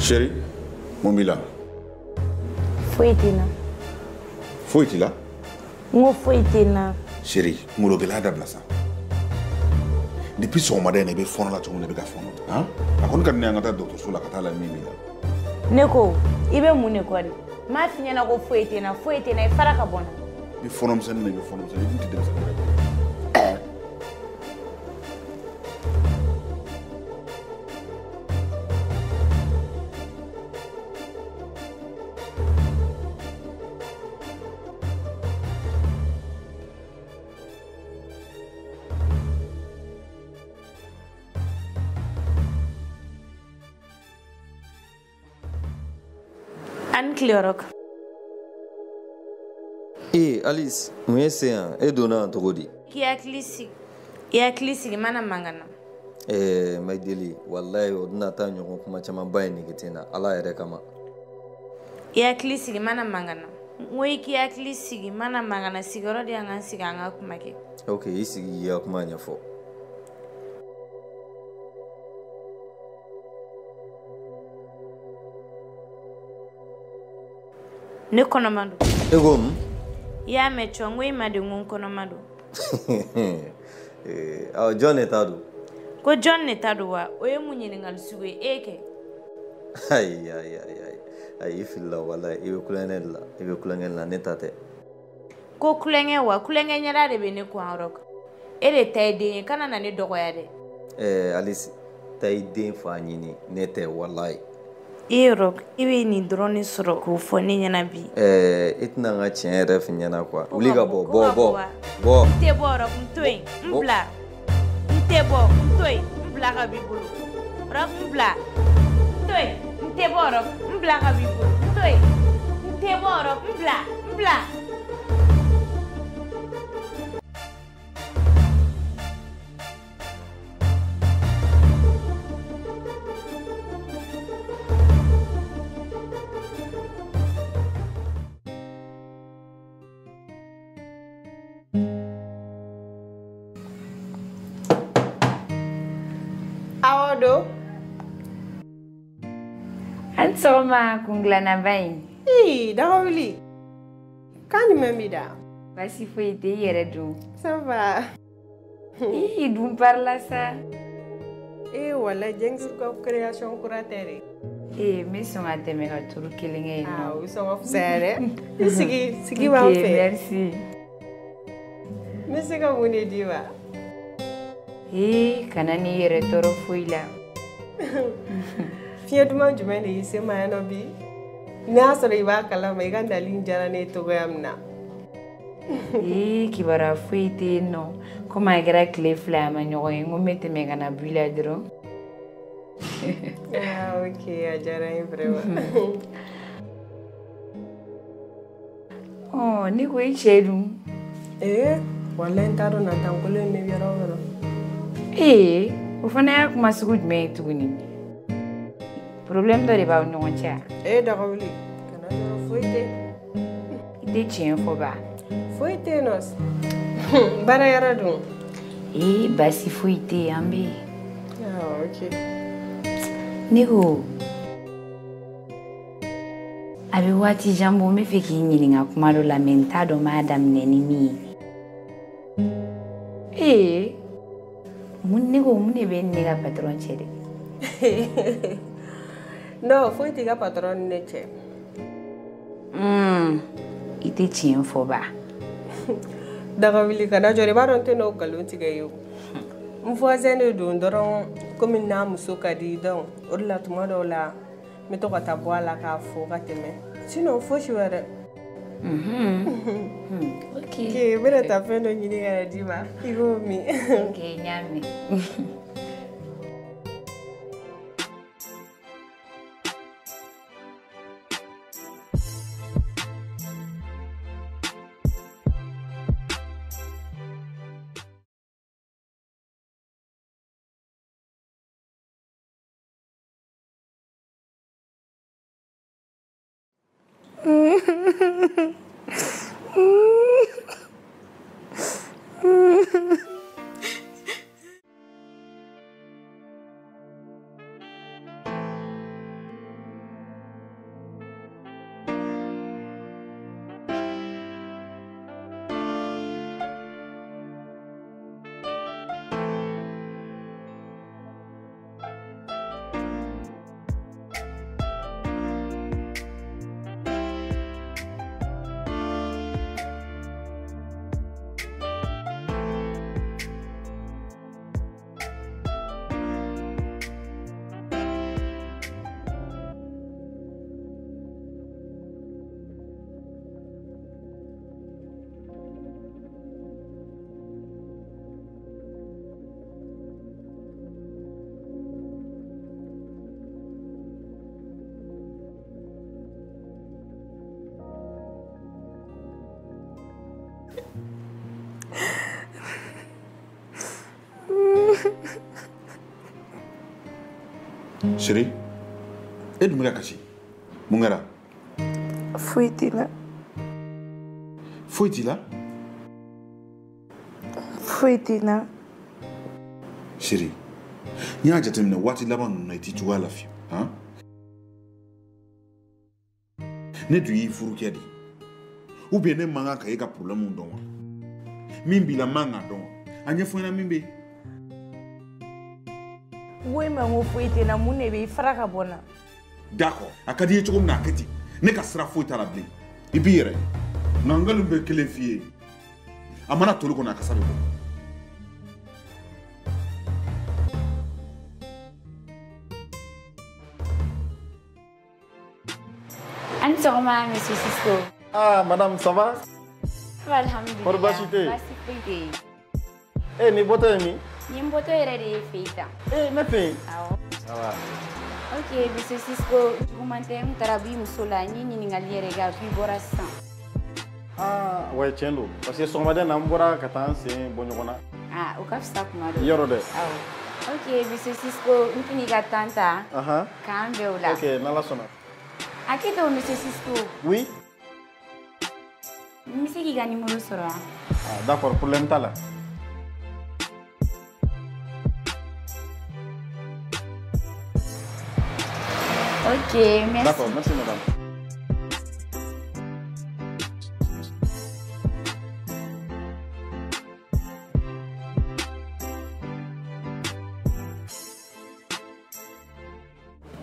Chérie, mun b'i la? Foyi tɛ n na. Foyi t'i la? N ko foyi tɛ n na. Chérie, kunkolo gɛlɛya dabila sa. Depuis sɔgɔmada in na i bɛ fɔɔnɔ la cogo min na i bɛ ka fɔɔnɔ. Han? A kɔni ka di ne ye an ka taa dɔgɔtɔrɔso la ka taa lajɛ min b'i la. Ne ko i bɛ mun de kɔ de? N m'a f'i ɲɛna ko foyi tɛ n na, foyi tɛ n na, i fara ka bɔ n na. I bɛ fɔɔnɔ misɛnnin na, i bɛ fɔɔnɔ misɛnnin na, i dun tɛ denmisɛnnin ye. Ani tileyɔrɔ kan. Ee Alice, mun ye sen yan? E donna yan cogo di? K'i hakili sigi. I hakili sigi mana mankan na. Maideli, walayi o tɛna taa ɲɔgɔn kuma camanba in nege tɛ n na Ala yɛrɛ kama. I hakili sigi mana mankan na. N ko i k'i hakili sigi mana mankan na, sigiyɔrɔ di yan ka n sigi an ka kuma kɛ. Ok, i sigi k'i ka kuma ɲɛfɔ. Ne kɔnɔma don. E ko mun? I y'a mɛn cɔ, n ko i ma de n ko n kɔnɔma don. Awɔ, jɔn de ta don? Ko jɔn de ta don wa? O ye mun ɲininkali sugu ye e kɛ? Ayi ayi ayi ayi ayi, i filila walayi, i bɛ kulonkɛ de la, i bɛ kulonkɛ de la, ne ta tɛ. Ko kulonkɛ wa? Kulonkɛ ɲɛda de bɛ ne kun a yɔrɔ kan. E de ta ye den ye, kana na ne dɔgɔya dɛ. Alice, taa i den fa ɲini, ne tɛ walayi. E yɔrɔ, i bɛ nin dɔrɔn de sɔrɔ k'o fɔ ne ɲɛna bi. E tɛna n ka tiɲɛ yɛrɛ f'i ɲɛna quoi. Wuli ka bɔ, bɔ bɔ bɔ. N tɛ bɔ yɔrɔ, n to yen, n bila. N tɛ bɔ, n to yen, n bila ka b'i bolo. Yɔrɔ, n bila. N to yen, n tɛ bɔ yɔrɔ, n bila ka b'i bolo. N to yen, n tɛ bɔ yɔrɔ, n bila, n bila. Awɔ don. A ni sɔgɔma kungilanaba in. Ii, Dagawuli. Kan jumɛn b'i da? Baasi foyi tɛ, i yɛrɛ dun? Ça va. Ii, dun parila sa. Ee walayi, Jɛngisi ka création kura tɛ dɛ. Ee, n bɛ sɔn ka tɛmɛ ka turu kelen kɛ yen nɔ. Ah, o bɛ sɔn ka fisaya dɛ. I sigi, sigi b'an fɛ. Ok, merci. N bɛ se ka mun de d'i ma? Ee, kana n'i yɛrɛ tɔɔrɔ foyi la. Fiɲɛ duman jumɛn de y'i se ma yan nɔ bi? N'a y'a sɔrɔ i b'a kalama, i ka nali in diyara ne ye cogoya min na. Ee, kibaruya foyi tɛ yen nɔ. Komi a kɛra tile 2 a ma ɲɔgɔn ye, n ko n bɛ tɛmɛ ka na bɔ i la dɔrɔn. Ah, ok, a diyara n ye vraiment. Ɔ, ne ko i cɛ dun? Ee, walayi n t'a dɔn natankolon in bɛ yɔrɔ o yɔrɔ. Ee, o fana y'a kuma sugu jumɛn ye tuguni? Problème dɔ de b'aw ni ɲɔgɔn cɛ wa? Ee Dagawuli, kana jɔrɔ, foyi tɛ. I tɛ tiɲɛ fɔ ba? Foyi tɛ yen nɔ. Baara yɔrɔ dun? Ee, baasi foyi tɛ yen, an bɛ yen. Ah, ok. Ne ko, a bɛ waati jan bɔ, n bɛ fɛ k'i ɲininka kuma dɔ la, mais n t'a dɔn n b'a daminɛ ni min ye. Ee, mun ne ko mun de bɛ ne ka patron cɛ dɛ? Non, foyi t'i ka patron ni ne cɛ. I tɛ tiɲɛ fɔ ba? Dagawuli, kana jɔrɔ, i b'a dɔn n tɛ n'o nkalon tigɛ ye o. N voisin de don dɔrɔn, komi n'a muso ka di, donc o de la tuma dɔw la n bɛ to ka taa bɔ a la k'a fo ka tɛmɛ. Sinon fosi wɛrɛ. Ok. Ok, n bɛna taa fɛn dɔ ɲini ka na d'i ma, i b'o min. Ok, n y'a mɛn. Chérie, e dun bɛ ka kasi. Mun kɛra? Foyi tɛ n na. Foyi t'i la? Foyi tɛ n na. Chérie, n y'a jateminɛ waati laban ninnu na i t'i cogoya la fiyewu, han? Ne dun y'i furukɛ de ye. Ou bien ne man kan ka e ka problème dɔn wa? Min b'i la n man kan k'a dɔn wa? A ɲɛfɔ n ɲɛna min bɛ yen. N ko e ma n ko foyi tɛ n na, mun de bɛ yen? I fara ka bɔ n na. D'accord, a ka di i ye cogo min na a kɛ ten. Ne ka sira foyi t'a la bilen. I b'i yɛrɛ ye. Nka n kɛlen bɛ kelen f'i ye. A mana toli kɔnɔ a kasa bɛ bɔ. A ni sɔgɔma, monsieur Cisco. Ah, madame, ça va? Ça va, alhamdulillah. Kɔri baasi tɛ yen? Baasi foyi tɛ yen. Eh, nin bɔtɔ ye min? Nin bɔtɔ yɛrɛ de ye fɛ yen tan. Eh, ne fɛ yen? Awɔ. Ça va. Ok, monsieur Cisco, juguman tɛ, n taara b'i muso la, n ye ɲininkali yɛrɛ kɛ, a k'i bɔra sisan. Ah, ouais, tiɲɛ don. Parce que sɔgɔmada in na, n bɔra ka taa n sen bɔ ɲɔgɔn na. Ah, o ka fisa kuma dɔ. Yɔrɔ dɛ. Awɔ. Ok, monsieur Cisco, n tɛn'i ka temps ta. Ahan. K'an bɛn o la. Ok, n'Ala sɔnna. A k'i to, monsieur Cisco. Oui. N bɛ se k'i ka numéro sɔrɔ wa? Ah, d'accord, problème t'a la. Ok, merci. D'accord, merci madame.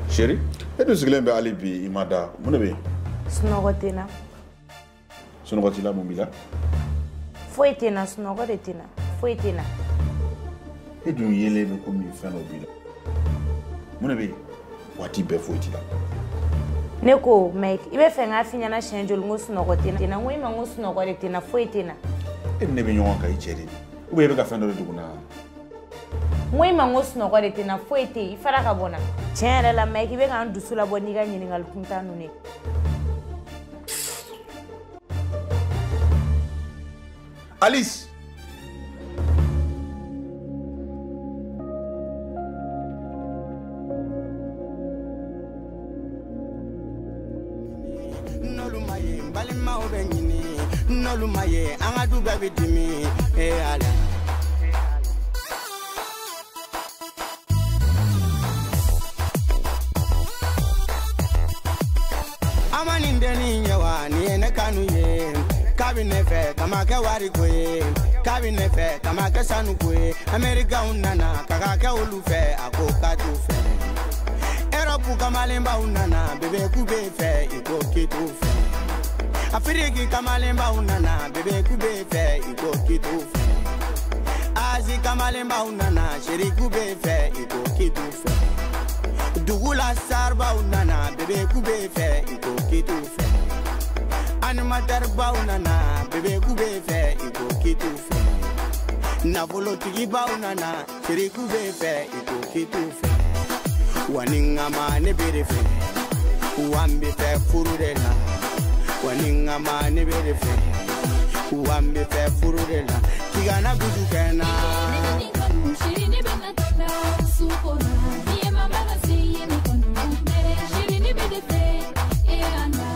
Chérie, e dun sigilen bɛ hali bi i ma da, mun de bɛ yen? Sunɔgɔ tɛ n na. Sunɔgɔ t'i la, mun b'i la? Foyi tɛ n na, sunɔgɔ de tɛ n na, foyi tɛ n na. E dun yelen bɛ komi fɛn dɔ b'i la. Mun de bɛ yen? Waati bɛɛ foyi t'i la. Ne ko Mike, i bɛ fɛ n k'a f'i ɲɛna siɲɛ joli n ko sunɔgɔ tɛ n na? N ko i ma n ko sunɔgɔ de tɛ n na, foyi tɛ n na. E ni ne bɛ ɲɔgɔn kan i cɛ de ye. Ou bien e bɛ ka fɛn dɔ de dogo n na? N ko i ma n ko sunɔgɔ de tɛ n na, foyi tɛ yen, i fara ka bɔ n na. Tiɲɛ yɛrɛ la Mike, i bɛ ka n dusu labɔ n'i ka ɲininkali kuntan ninnu ye. Alice! N'olu ma ye, n balimaw bɛ ɲini. N'olu ma ye, an ka du bɛɛ bɛ dimi. Eh Ala. A ma nin dennin ye wa, nin ye ne kanu ye. K'a bɛ ne fɛ, k'a ma kɛ wariko ye. K'a bɛ ne fɛ, k'a ma kɛ sanuko ye. Américains nana, k'a ka kɛ olu fɛ, a ko k'a t'u fɛ. Europe kamalenbaw nana, bébé k'u b'e fɛ, i ko k'i t'u fɛ. Afiriki kamalenbaw nana, bébé k'u b'e fɛ, i ko k'i t'u fɛ. Asie kamalenbaw nana, chérie k'u b'e fɛ, i ko k'i t'u fɛ. Dugu la saribaw nana, bébé k'u b'e fɛ, i ko k'i t'u fɛ. Animateur baw nana, bébé k'u b'e fɛ, i ko k'i t'u fɛ. Nafolotigibaw nana, chérie k'u b'e fɛ, i ko k'i t'u fɛ. Wa ni n ka ma ne b'e de fɛ, wa n bɛ fɛ furu de la. Wa ni n ka ma ne b'e de fɛ, wa n bɛ fɛ furu de la. K'i kana dusu kɛ n na. Chérie, ne bɛ na tanda su kɔnɔ. N'i ye mama se ye ne kɔnɔ. Chérie, ne bɛ de fɛ, e Ala.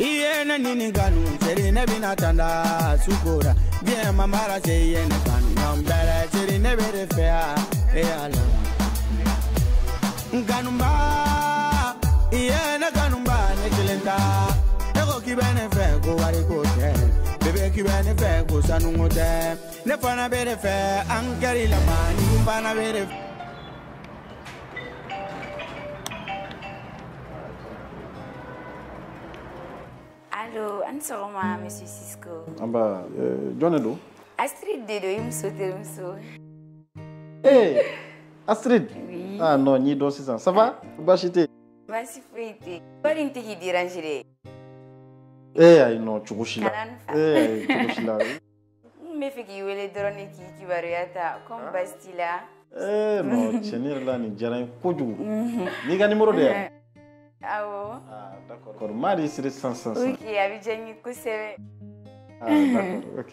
I ye ne ɲini kanu, chérie ne bɛna tanda su kora. Bien mamara se i ye ne kanu, ɲɔgɔn bɛrɛ chérie ne bɛ de fɛ yan, e Ala. N kanuba, i ye ne kanuba, ne kelen ta. E ko k'i bɛ ne fɛ, ko wariko tɛ. Bébé k'i bɛ ne fɛ, ko sanuko tɛ. Ne fana bɛ de fɛ, an kɛr'i la ma, ni n fana bɛ de fɛ. Allô, a ni sɔgɔma, monsieur Cisco. An ba, jɔn de don? Astrid de don, i muso terimuso. Eh, Astrid. Oui. Ah non, n y'i dɔn sisan. Ça va? Baasi tɛ yen? Baasi foyi tɛ yen. Kɔri n tɛ k'i déranger dɛ. Eh, ayi non, cogo si la. Kana n fa. Eh, ayi, cogo si la. N bɛ fɛ k'i wele dɔrɔn de k'i kibaruya ta komi baasi t'i la. Eh non, tiɲɛ yɛrɛ la nin diyara n ye kojugu. N'i ka numéro de ye? Awɔ. Ah, D'accord. N b'a enregistrer sisan sisan. Ok, a bɛ diya n ye kosɛbɛ. Ah, d'accord, ok.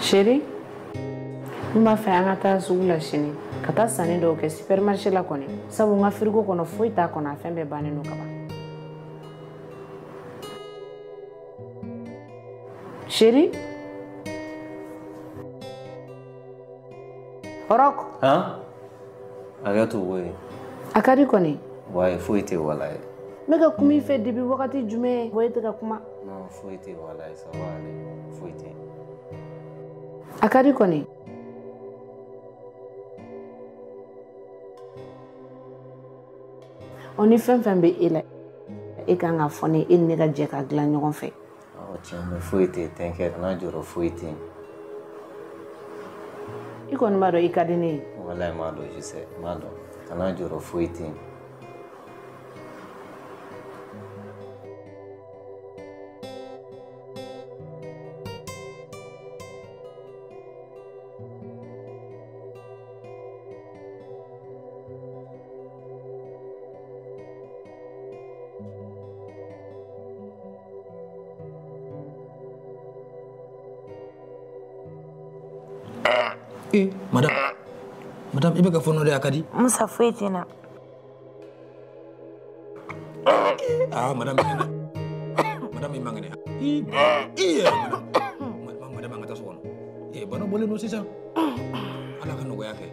Chérie, n b'a fɛ an ka taa sugu la sini ka taa sanni dɔw kɛ supermarché la kɔni, sabu n ka frigo kɔnɔ foyi t'a kɔnɔ, a fɛn bɛɛ bannen don ka ban. Chérie, Rock. Han? Hakɛ to koyi. A ka di kɔni. Wayi, foyi tɛ walayi. N bɛ ka kuma i fɛ depuis wagati jumɛn, wa e tɛ ka kuma? Non, foyi tɛ walayi, ça va aller, foyi tɛ. A ka di kɔni. Ɔ ni fɛn fɛn bɛ e la, e kan ka fɔ ne, e ni ne ka jɛ ka dilan ɲɔgɔn fɛ. Awɔ, tiɲɛ mais foyi tɛ, t'inquiète, kana jɔrɔ, foyi tɛ. I kɔni b'a dɔn i ka di ne ye. Walayi n b'a dɔn, je sais, n b'a dɔn. Kana jɔrɔ, foyi tɛ. Eh, madame. Madame, i bɛ ka fɔɔnɔ de, a ka di? Musa, foyi tɛ n na. Ah, madame, madame, i man kɛnɛ. I, i, madame, madame, an ka taa so kɔnɔ. Eh, bana bɔlen don sisan. Ala ka nɔgɔya kɛ.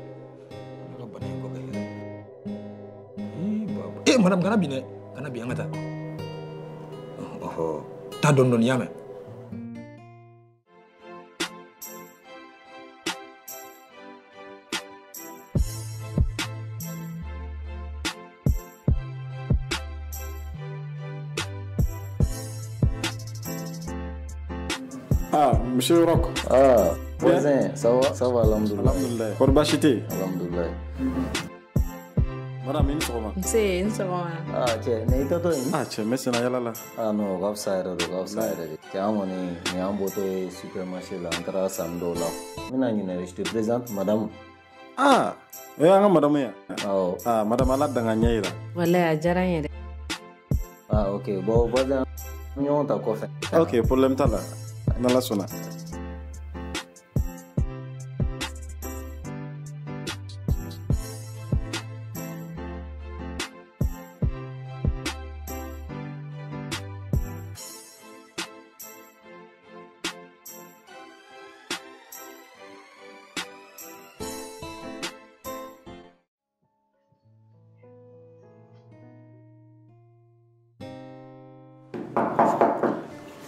Ala ka bana in kɔ kɛ hɛrɛ. I, baba. Eh, madame, kana bin dɛ. Kana bin, an ka taa. Ɔhɔ. Taa dɔɔni dɔɔni, i y'a mɛn? Ah, monsieur Rock. Ah, voisin, ça va? Ça va, alhamdoulilah. Alhamdoulilah. Kɔri baasi tɛ yen? Alhamdoulilah. Madame, i ni sɔgɔma. Nse, n sɔgɔma. Ah, cɛ, nin y'i taatɔ ye? Ah, cɛ, n bɛ senna yala la. Ah non, o ka fisa yɛrɛ de, o ka fisa yɛrɛ de. Cɛ, an kɔni, nin y'an bɔtɔ ye supermarché la, an taara sanni dɔw la. N bɛna ɲinɛ, je te présente madame. Ah, o y'an ka madame ye? Awɔ. Ah, madame, Ala dan ka ɲɛ yira. Walayi, a diyara n ye dɛ. Ah, ok, bon, voisin, an bɛ ɲɔgɔn ta kɔfɛ. Ok, problème t'a la. N'Ala sɔnna.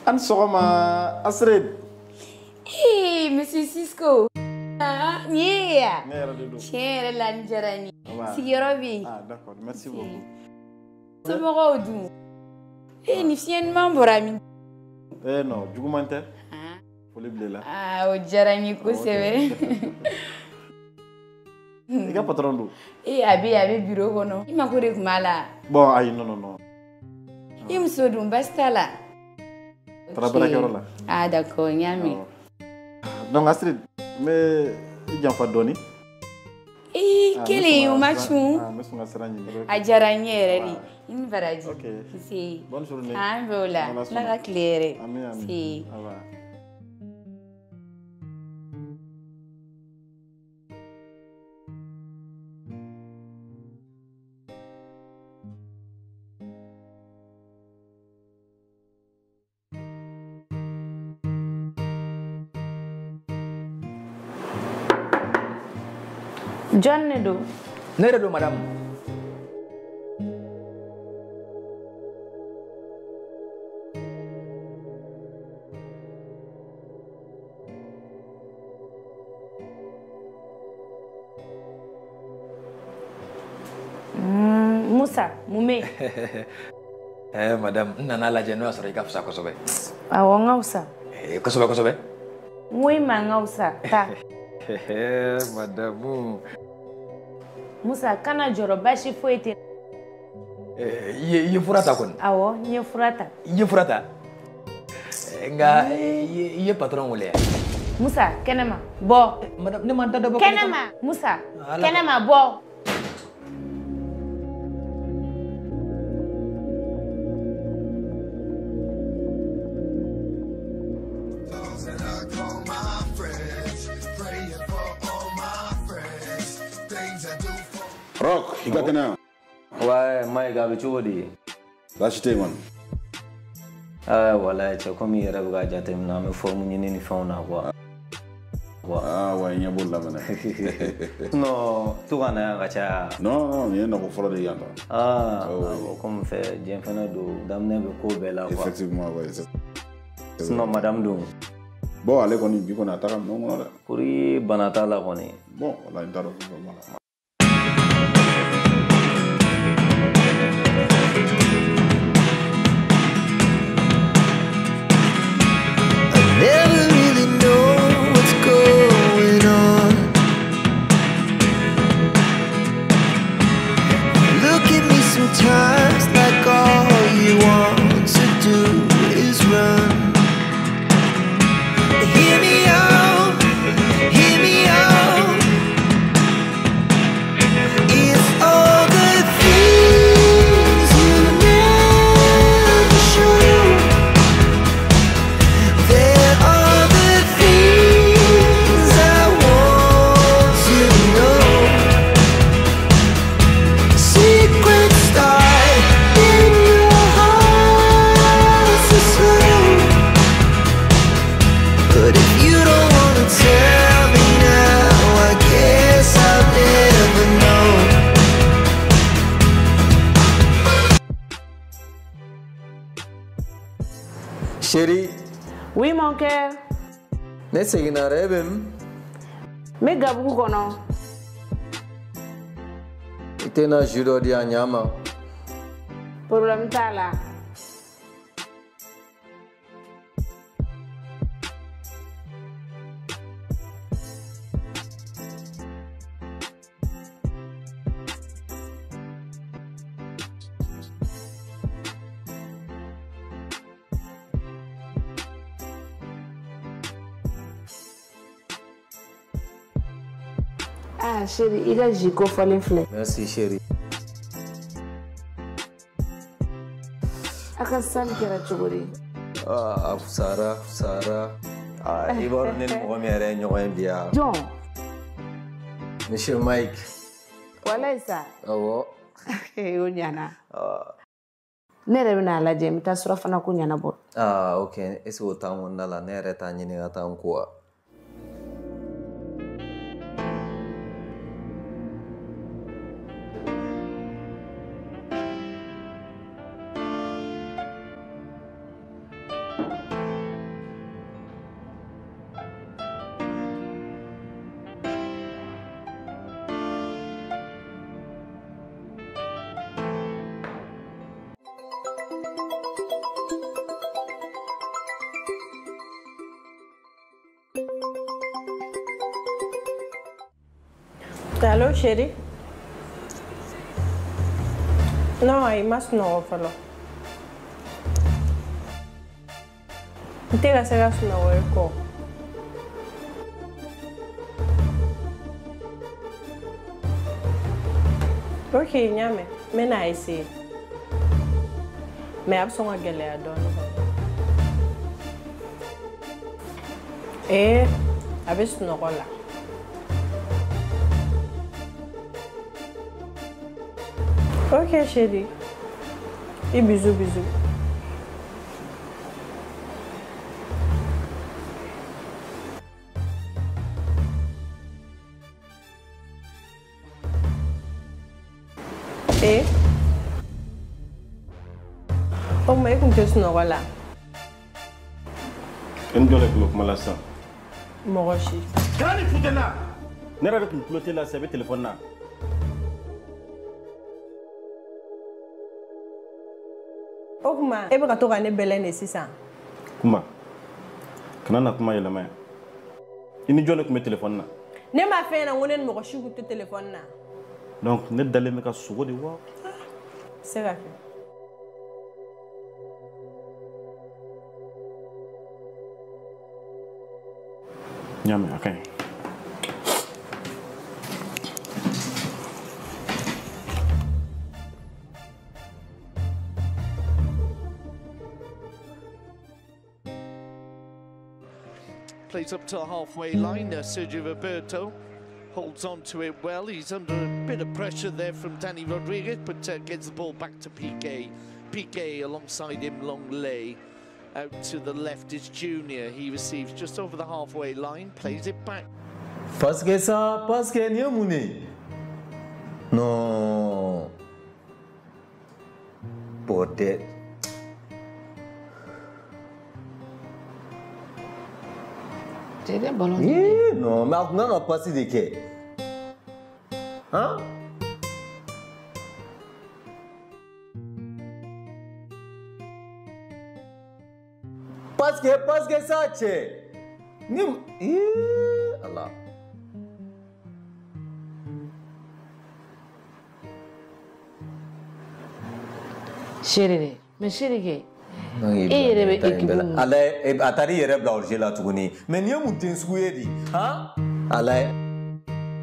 An sɔgɔma, Astrid. Hey, monsieur Cisco. Ah, nin ye ya? Ne yɛrɛ de don. Tiɲɛ yɛrɛ la, nin diyara n ye. Nba. Sigiyɔrɔ bɛ yen. Ah, d'accord, merci beaucoup. Somɔgɔw dun? Eh, nin fiɲɛ ɲuman bɔra min? Eh non, juguman tɛ. Foli bila i la. Ah, o diyara n ye kosɛbɛ. I ka patron don? Eh, a bɛ yen, a bɛ bureau kɔnɔ. I mako de tun b'a la. Bon, ayi, non, non, non. I muso dun, baasi t'a la? Taara baarakɛyɔrɔ la. Ah, d'accord, n y'a mɛn. Donc Astrid, n bɛ i janfa dɔɔni. Ee, kelen o ma cun. Ah, n bɛ sɔn ka sira ɲini. A diyara n ye yɛrɛ de. I ni baraji. Ok. Nse. Bonne journée. An bɛ o la. Ala sɔnna. Ala ka tile hɛrɛ. Ami, ami. Nse. Au revoir. Jɔn de don? Ne yɛrɛ don, madame. Musa, mun bɛ yen? Madame, n nana lajɛ n'o y'a sɔrɔ i ka fisa kosɛbɛ. Awɔ, n ka fisa. Kosɛbɛ kosɛbɛ. N ko i ma n ka fisa, taa. Madame. Musa, kana jɔrɔ, baasi foyi tɛ. I ye fura ta kɔni? Awɔ, n ye fura ta. I ye fura ta? Nka i ye patron wele yan? Musa, kɛnɛma, bɔ. Madame, ne ma n ta dabɔ. Kɛnɛma, Musa, kɛnɛma, bɔ. Rock, i ka kɛnɛ? Ouais, Mike, a bɛ cogo di? Baasi tɛ yen kɔni. Ah, walayi cɛ, komi i yɛrɛ bɛ k'a jateminɛ, an bɛ forme ɲini ni fɛnw na quoi. Ah ouais, n ɲɛ b'o la fɛnɛ. Sinon, to ka na yan ka caya. Non, non, nin ye nɔgɔ fɔlɔ de ye yan tan. Ah, bon, komi fɛ diɲɛ fɛnɛ don, daminɛ bɛ ko bɛɛ la quoi. Effectivement, ouais. Sinon, madame dun? Bon, ale kɔni bi kɔni a taara minɛn kɔnɔ dɛ. Kori bana t'a la kɔni. Bon, walayi n t'a dɔn fɛn fɛn b'a la. Never really know what's going on. Look at me sometimes like all you want to do is run. Hear me out, hear me out. It's all the things you never show. There are the things I want to know. Secrets start in your heart so slow. But if you don't wanna tell me now, I guess I'll never know. Chérie. Oui, mon cœur. Ne seginna yɛrɛ, e bɛ min? N bɛ Gabugu kɔnɔ. I tɛna jus dɔ di yan ɲa ma? Problème t'a la. Ah, chérie, i ka jus ko fɔlen filɛ. Merci chérie. A ka sali kɛra cogo di? Ah, a fisayara, fisayara. Ah, i b'a dɔn ne ni mɔgɔ min yɛrɛ ye ɲɔgɔn ye bi yan. Jɔn? Monsieur Mike. Walayi sa. Awɔ. O ɲana. Ne yɛrɛ bɛna a lajɛ, n bɛ taa surafana ko ɲɛnabɔ. Ah, ok. Est ce que o t'an kɔnɔna la? Ne yɛrɛ t'a ɲini ka taa n ko wa? Allô, chérie? Non, ayi, ma sunɔgɔ fɔlɔ. N tɛ ka se ka sunɔgɔ i kɔ. Ok, n y'a mɛn. N bɛna essayer. Mais a bɛ sɔn ka gɛlɛya dɔɔnin kɔni. Ee, a bɛ sunɔgɔ la. Ok, chérie. Et bisous, bisous. Et? O ma e kun tɛ sunɔgɔ la? E ni jɔn de tun bɛ kuma la sisan? Mɔgɔ si. Kana nin funteni na! Ne yɛrɛ de tun tulo t'e la sisan, i bɛ telefɔni na. O tuma e bɛ ka to ka ne bɛlɛn de sisan. Kuma kana na kuma yɛlɛma yan. I ni jɔn de tun bɛ telefɔni na? Ne m'a f'e ɲɛna ko ne ni mɔgɔ si tun tɛ telefɔni na. Donc ne dalen bɛ ka sogo de wa? Se ka kɛ. N y'a mɛn, a ka ɲi. Plays up to the halfway line. Sergio Roberto holds on to it well. He's under a bit of pressure there from Danny Rodriguez, but gets the ball back to Piqué. Piqué alongside him, Longley. Out to the left is Junior. He receives just over the halfway line, plays it back. Parce que ça, parce que ni mun. Non. Bordel. C'était ballon. Eh, non, mais on a passé de quai. Hein? Parce que ça, c'est. Ni. Eh, Allah. Chérie, mais chérie, e yɛrɛ bɛ équipe mun ala a taara i yɛrɛ bila hors-jeu la tuguni mais nin ye mun den sugu ye de han ala e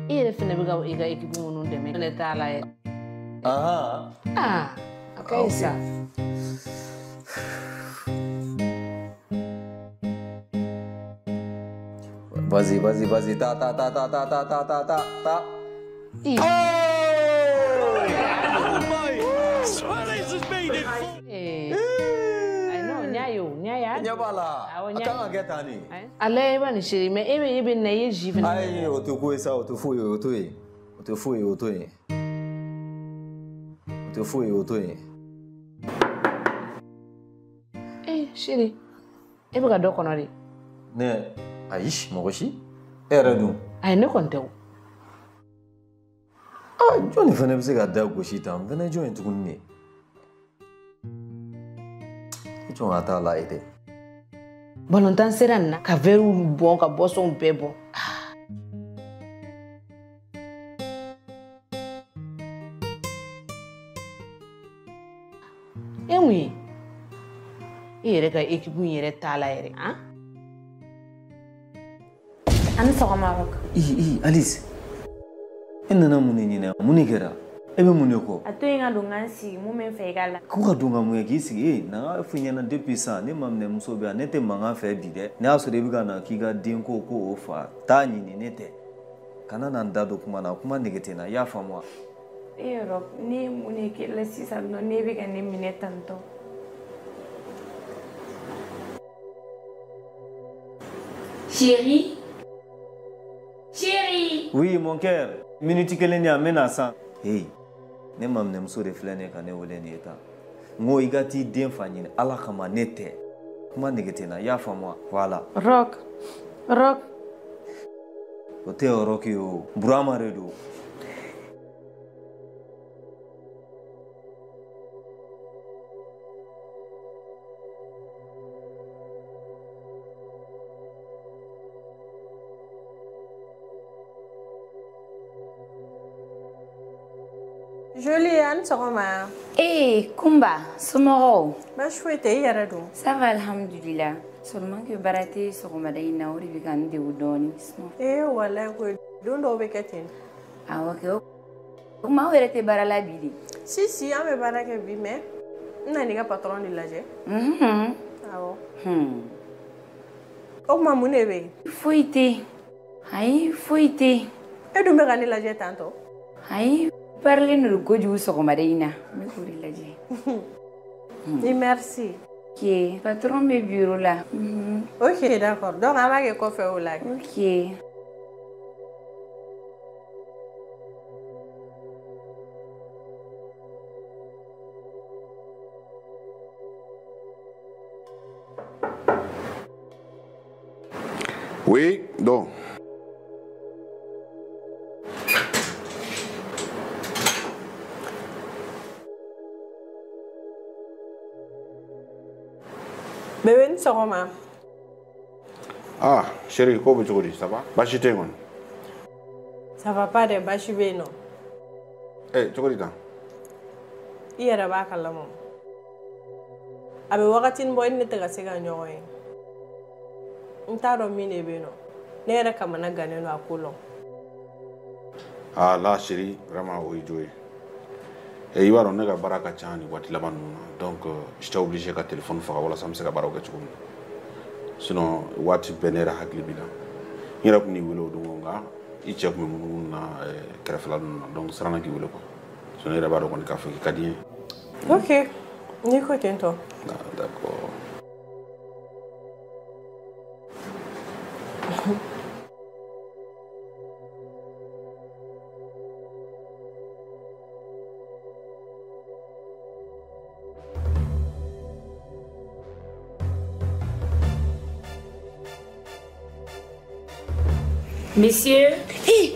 yɛrɛ fɛnɛ bɛ ka i ka équipe minnu dɛmɛ ne t'a la yɛrɛ. Ahan. Ah a ka ɲi sa. Vas-y, vas-y, vas-y, ta ta ta ta ta ta ta ta ta ta. Oh my! Suarez has made it. Ɲɛ b'a la a kan ka kɛ tan de. Ale e b'a nin chérie mais e bɛ na i ye ji fɛnɛ. Ayi o tɛ ko ye sa o tɛ foyi ye o to yen o tɛ foyi ye o to yen o tɛ foyi ye o to yen. Eh chérie e bɛ ka dɔ kɔnɔ de. Ne ayi mɔgɔ si e yɛrɛ dun. Ayi ne kɔni tɛ o. Aa jɔnni fɛnɛ bɛ se ka da gosi tan n fɛnɛ jɔn ye tuguni de. I jɔn ka taa la e tɛ. Balontan sera nin na ka verrew bɔn ka boissonw bɛɛ bɔn. E mun ye? E yɛrɛ ka équipe in yɛrɛ t'a la yɛrɛ han? A ni sɔgɔma Rock. I Alice e nana mun de ɲini mun de kɛra? E bɛ mun de kɔ? A to yen ka don n ka n sigi mun bɛ n fɛ i ka la. Ko ka don ka mun kɛ k'i sigi e na n ka f'i ɲɛna depuis sisan ne maminɛmuso bɛ yan ne tɛ mankan fɛ bi dɛ. Ne y'a sɔrɔ i bɛ ka na k'i ka den ko k'o fa taa ɲini ne tɛ. Kana na n da don kuma na kuma nege tɛ n na i y'a faamu wa? E Rock ne ye mun de k'e la sisan nɔ n'e bɛ ka ne minɛ tantɔ? Chérie? Chérie? Oui mon cœur minute kelen di yan n bɛ na sisan. Hey. Ne maminɛmuso de filɛ nin ye ka ne wele nin ye tan n ko i ka t'i den fa ɲini ala kama ne tɛ kuma nege tɛ n na i y'a faamu wa voilà. Rock Rock. O tɛ Rock ye o Burama de don. Jolie, a ni sɔgɔma. Ee Kunba, somɔgɔw? Baasi foyi tɛ, i yɛrɛ dun? Ça va alhamdulillah. Seulement que baara tɛ sɔgɔmada in na o de bɛ ka n degun dɔɔnin. Ee walayi koyi don dɔw bɛ kɛ ten. Awɔ kɛ o tuma aw yɛrɛ tɛ baara la bi de? Si si an bɛ baara kɛ bi mais n nana i ka patron de lajɛ. Unhun. Awɔ. O tuma mun de bɛ yen? Foyi tɛ yen. Ayi foyi tɛ yen. E dun bɛ ka ne lajɛ tantɔ? Ayi. Parlen don kojugu sɔgɔmada in na n bɛ k'o de lajɛ. Ni merci. Ok patron bɛ bureau la. Ok d'accord donc an b'a kɛ kɔfɛ o la. Ok. Oui, donc. Bébé ni sɔgɔma. Ah, chérie, ko bɛ cogo di? Ça va? Baasi tɛ yen kɔni? Ça va pas dɛ, baasi bɛ yen nɔ. Eh, cogo di tan? I yɛrɛ b'a kalama. A bɛ wagatinin bɔ i ni ne tɛ ka se ka ɲɔgɔn ye. N t'a dɔn min de bɛ yen nɔ. Ne yɛrɛ kamana gannen don a ko la. Ah là, chérie, vraiment o y'i jo ye. Eh, i b'a dɔn ne ka baara ka ca nin waati laban ninnu na. Donc, j'étais obligé ka téléphone faga walasa n bɛ se ka baaraw kɛ cogo min na. Sinon, waati bɛɛ ne yɛrɛ hakili b'i la. N yɛrɛ tun n'i wele o don nka i cɛ tun bɛ munumunu na kɛrɛfɛla ninnu na. Donc, n siranna k'i wele quoi. Sinon, i yɛrɛ b'a dɔn kɔni k'a fɔ k'i ka di n ye. Ok, n'i ko ten tɔ. Ah, d'accord. Monsieur. Hi.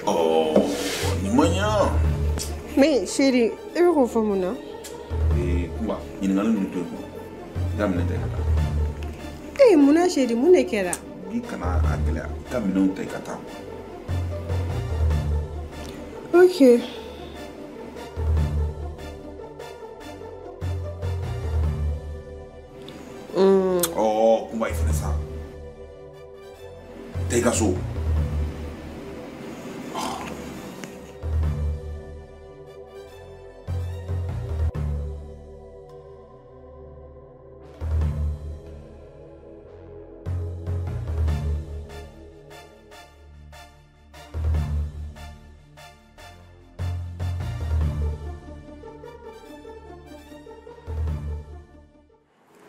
Oh, nin ma ɲa. Mais chérie, i bɛ k'o fɔ mun na? Ee, Kunba, ɲininkali ninnu to yen quoi. I ka minɛn ta i ka taa. Ee, mun na chérie, mun de kɛra? I kana a gɛlɛya, i ka minɛnw ta i ka taa. Ok. Oh, Kunba, i fɛnɛ sa. Taa i ka so.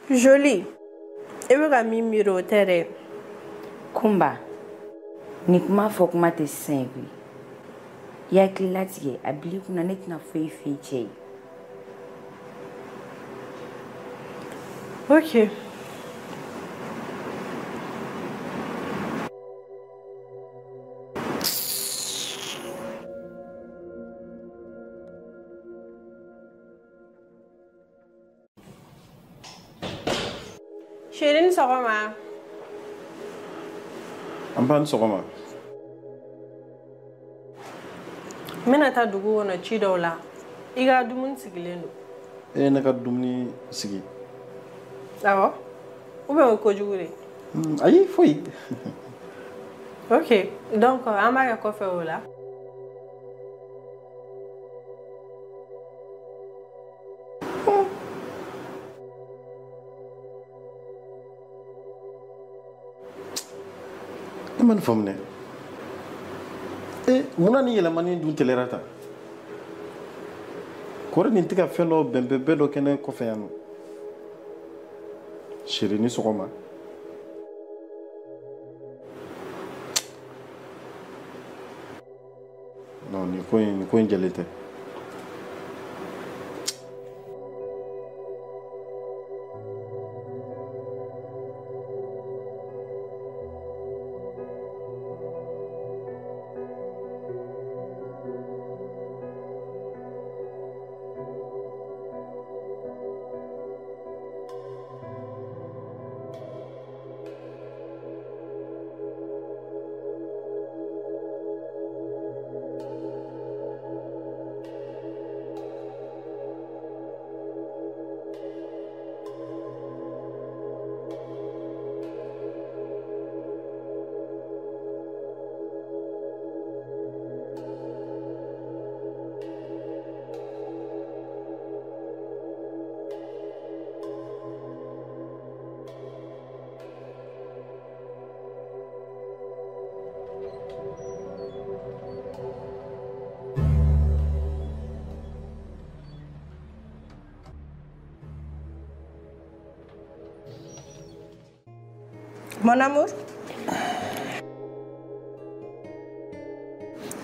Jolie, i bɛ ka min miiri o tɛ dɛ. Kunba, nin kuma fɔ kuma tɛ sisan ye koyi. I hakili latigɛ, a bil'i kunna ne tɛna foyi f'i cɛ ye. Ok. Chérie ni sɔgɔma. An ba ni sɔgɔma. N bɛna taa dugu kɔnɔ ci dɔw la. I ka dumuni sigilen don. E ye ne ka dumuni sigi? Awɔ. Ou bien o ye kojugu de? Ayi, foyi. Ok, donc an b'a kɛ kɔfɛ o la. Ne ma nin faamu dɛ. E, munna ni yɛlɛmani dun teliyara tan? Kɔri nin tɛ ka fɛn dɔ bɛnbɛnbɛn dɔ kɛ ne kɔfɛ yan nɔ. Chérie ni sɔgɔma. Non, nin ko in jɛlen tɛ. Mon amour.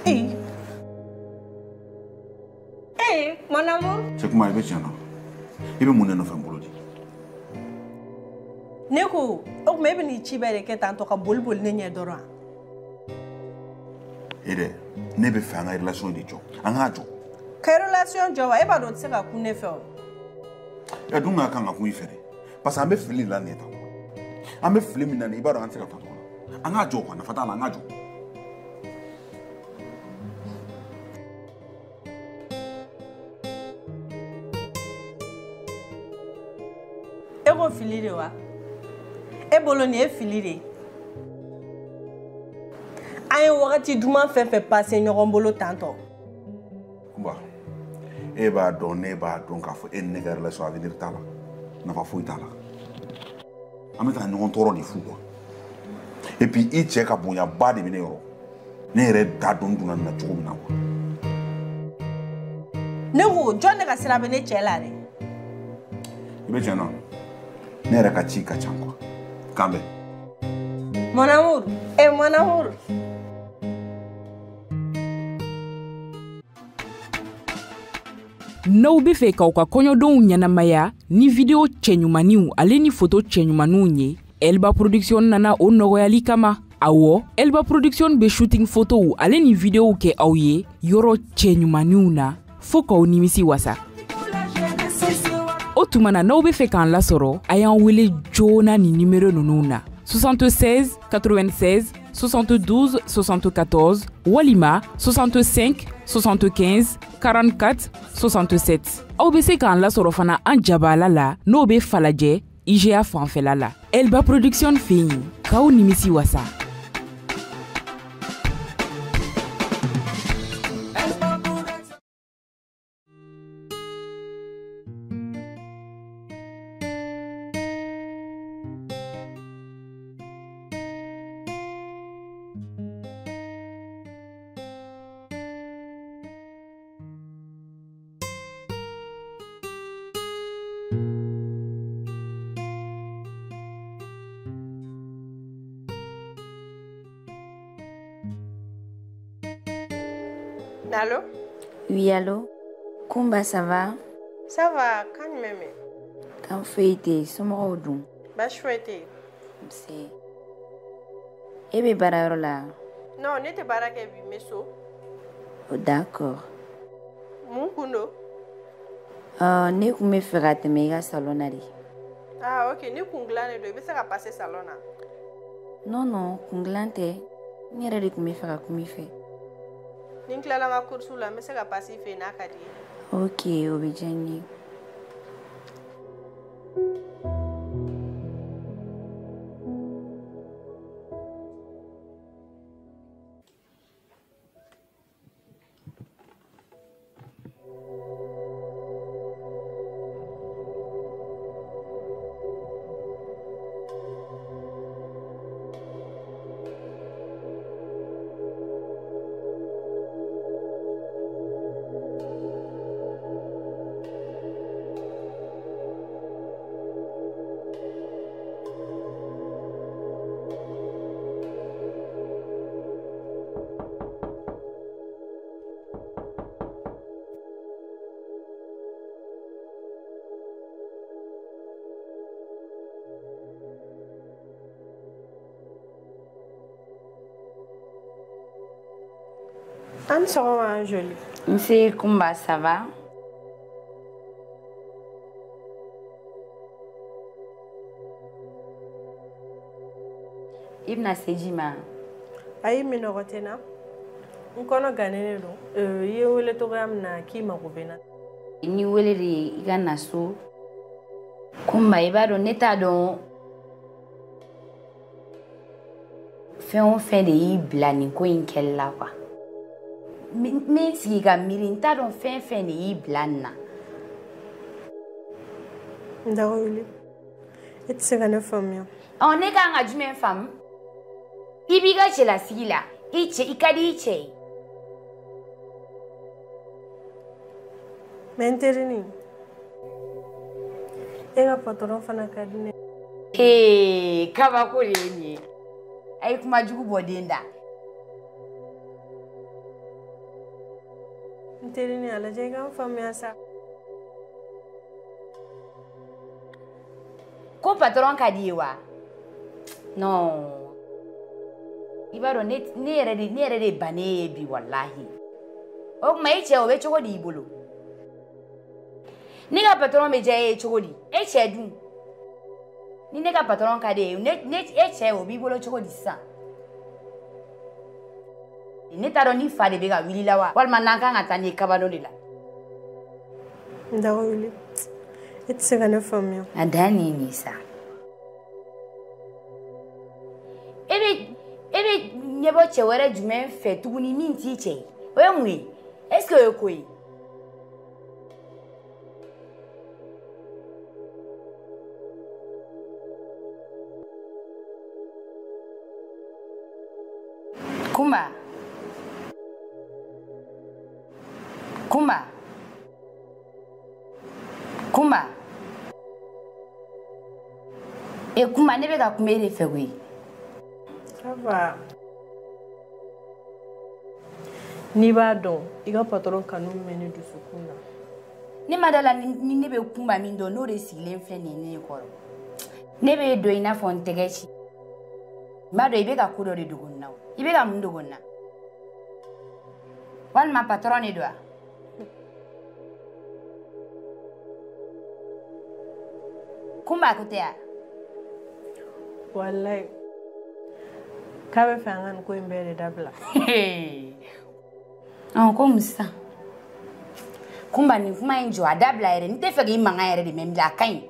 Hey. Hey, mon amour. C'est comment il veut non? Il veut mon nɔfɛ n bolo di. Ne ko, o tuma e bɛ n'i ci bɛɛ de kɛ tan tɔ ka boli boli ne ɲɛ dɔrɔn. E dɛ, ne bɛ fɛ an ka relation de jɔ, an k'a jɔ. Ka relation jɔ wa e b'a dɔn o tɛ se ka kun ne fɛ o. Ɛ dun ka kan ka kun i fɛ dɛ. Parce que an bɛ fili de la nin ye tan. An bɛ fili min na nin i b'a dɔn an tɛ se ka taa tɔgɔ la. An k'a jɔ quoi, nafa t'a la, an k'a jɔ. E ko fili de wa? E bolo nin ye fili de ye. An ye wagati duman fɛn fɛn passé ɲɔgɔn bolo tantɔ. Kunba, e b'a dɔn ne b'a dɔn k'a fɔ e ni ne ka relation avenir t'a la, nafa foyi t'a la. An bɛ ka ɲɔgɔn tɔɔrɔ de fu quoi. Et puis i cɛ ka bonyaba de bɛ ne yɔrɔ. Ne yɛrɛ t'a dɔn n donna nin na cogo min na quoi. Ne ko jɔn de ka sira bɛ ne cɛ la dɛ? I bɛ tiɲɛ na, ne yɛrɛ ka ci ka ca quoi. K'an bɛn. Mon amour, eh mon amour. N'aw bɛ fɛ k'aw ka kɔɲɔdenw ɲɛnamaya ni vidéo cɛɲumaninw ale ni photo cɛɲumaninw ye, Elba Production nana o nɔgɔyali kama. Awɔ, Elba Production bɛ shooting photow ale ni vidéow kɛ aw ye yɔrɔ cɛɲumaninw na fo k'aw nimisi wasa. O tuma na n'aw bɛ fɛ k'an lasɔrɔ, a y'an wele joona nin numéro ninnu na: 76 96 72 74 walima 65 75 44 67. Aw bɛ se k'an lasɔrɔ fana an jabaala la n'o bɛ Falajɛ IGA fanfɛla la. Elba Production fɛ yen k'aw nimisi wasa. Allô? Oui, allô? Kumba, ça va? Ça va, kan jumɛn bɛ? Kan foyi tɛ yen, somɔgɔw dun? Baasi foyi tɛ yen. Nse. E bɛ baarayɔrɔ la? Non, ne tɛ baara kɛ bi, n bɛ so. Oh, d'accord. Mun kun don? Ne kun bɛ fɛ ka tɛmɛ i ka salon na de. Ah, ok, ni kun dilan de don, i bɛ se ka passer salon na. Non, non, kun dilan tɛ. N yɛrɛ de kun bɛ fɛ ka kuma i fɛ. Ni n tilala n ka course la, n bɛ se ka passer i fɛ yen n'a ka di ye. Ok, o bɛ diya n ye. An sɔgɔma Jolie. Nse Kumba, ça va? I bɛna se ji ma? Ayi, minɔgɔ tɛ n na. N kɔnɔ gannen de don. I ye n wele cogoya min na k'i mago bɛ n na. N y'i wele de i ka na so. Kumba, i b'a dɔn ne t'a dɔn fɛn o fɛn de y'i bila nin ko in kɛli la quoi. N bɛ n sigi ka miiri, n t'a dɔn fɛn fɛn de y'i bila nin na. N dago wuli, e tɛ se ka ne faamuya. Ɔ, ne kan ka jumɛn faamu? I b'i ka cɛlasigi la, i cɛ i ka di i cɛ ye. Mais n terinin, e ka patɔrɔn fana ka di ne. Ee, kabako de ye nin ye. A ye kuma jugu bɔ den da. N terinin, a lajɛ i ka n faamuya sa. Ko patɔrɔn ka di ye wa? Non. I b'a dɔn ne yɛrɛ de bannen ye bi walahi. O tuma e cɛ o bɛ cogo di i bolo? Ne ka patron bɛ diya e ye cogo di? E cɛ dun? Ni ne ka patron ka di e ye, ne e cɛ o b'i bolo cogo di sisan? Ne t'a dɔn ni fa de bɛ ka wuli la wa, walima n'an kan ka taa ni kabano de la. N da wuli. E tɛ se ka ne faamuya. A dan ni nin sa. E bɛ ɲɛbɔ cɛ wɛrɛ jumɛn fɛ tuguni min t'i cɛ ye? O ye mun ye? Est-ce que o ye ko ye? Kumba. Kumba. Kumba. E Kumba, ne bɛ ka kuma e de fɛ koyi. Ça va. N'i b'a dɔn, i ka patron kanu bɛ ne dusukun na. Ne ma da la ni ne bɛ Kumba min dɔn, n'o de sigilen filɛ nin ye ne kɔrɔ. Ne b'e dɔn i n'a fɔ n tɛgɛ ci. N b'a dɔn i bɛ ka ko dɔ de dogo n na o. I bɛ ka mun dogo n na? Walima patron de don wa? Kumba ko tɛ wa? Walayi. K'a bɛ fɛ an ka nin ko in bɛɛ de dabila. Ɔn ko mun sisan? Kumba nin kuma in jɔ a dabila yɛrɛ, n tɛ fɛ k'i mankan yɛrɛ de mɛn bilen, a ka ɲi.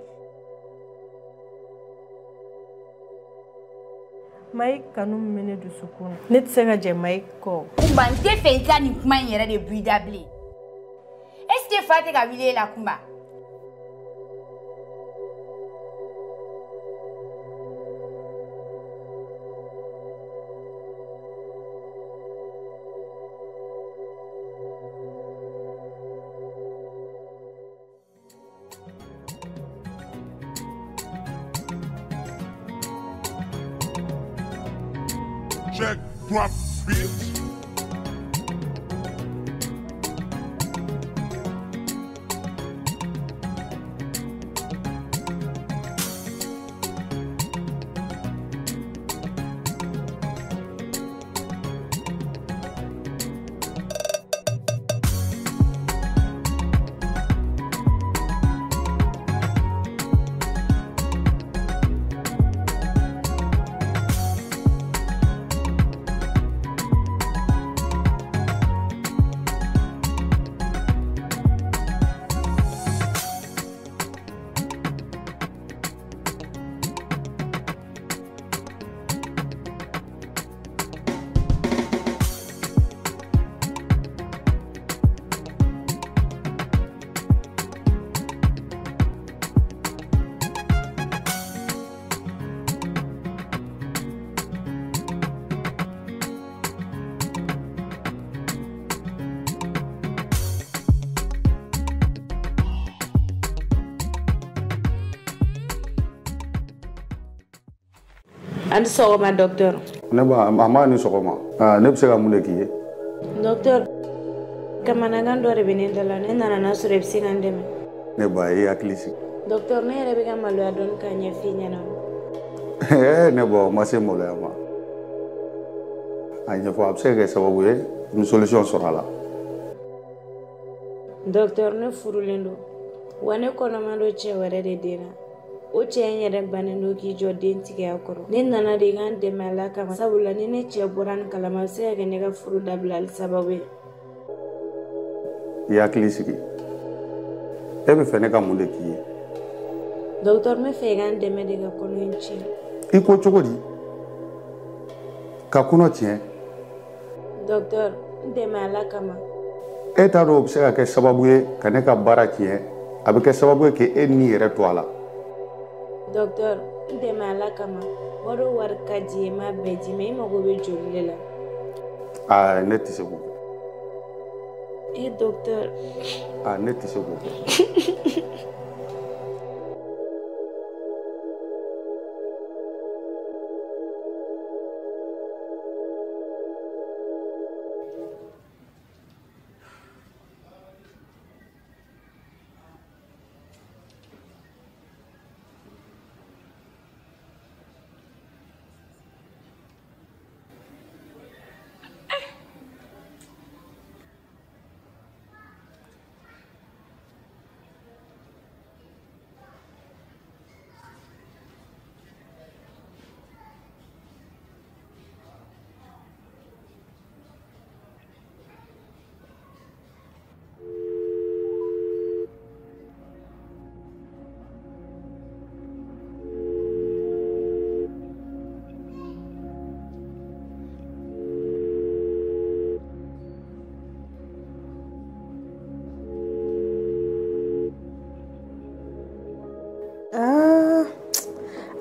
Mayi kanu min bɛ ne dusukun na, ne tɛ se ka jɛ Mayi kɔ. Kumba n tɛ fɛ i ka nin kuma in yɛrɛ de bɔ i da bilen. Est-ce que fa tɛ ka wuli e la Kumba? Check, drop, bitch. Ani sɔgɔma docteur. Ne ba a ma ni sɔgɔma. Ne bɛ se ka mun de k'i ye? Docteur, kamanagan dɔ de bɛ ne da la, ne nana n'a sɔrɔ i bɛ se ka n dɛmɛ. Ne ba e hakili sigi. Docteur, ne yɛrɛ bɛ ka maloya dɔɔni k'a ɲɛf'i ɲɛna. Ne ba o ma se maloya ma. A ɲɛfɔ a bɛ se ka kɛ sababu ye n solution sɔrɔ a la. Docteur, ne furulen don. Wa ne kɔnɔma don cɛ wɛrɛ de den na. O cɛ in yɛrɛ bannen don k'i jɔ den tigiya kɔrɔ. Ne nana de ka n dɛmɛ a la kama, sabula ni ne cɛ bɔra nin kalama, a bɛ se ka kɛ ne ka furu dabilali sababu ye. I hakili sigi. E bɛ fɛ ne ka mun de k'i ye? Docteur, n bɛ fɛ i ka n dɛmɛ de ka kɔnɔ in tiɲɛ. I ko cogo di? Ka kɔnɔ tiɲɛ? Docteur, n dɛmɛ a la kama. E t'a dɔn o bɛ se ka kɛ sababu ye ka ne ka baara tiɲɛ, a bɛ kɛ sababu ye k'e ni yɛrɛ to a la. Docteur, n dɛmɛ ala kama. Wari o wari ka di ye, n m'a bɛɛ d'i ma, i mago bɛ joli de la. Aa, ne tɛ se k'o kɛ. E docteur. Aa, ne tɛ se k'o kɛ.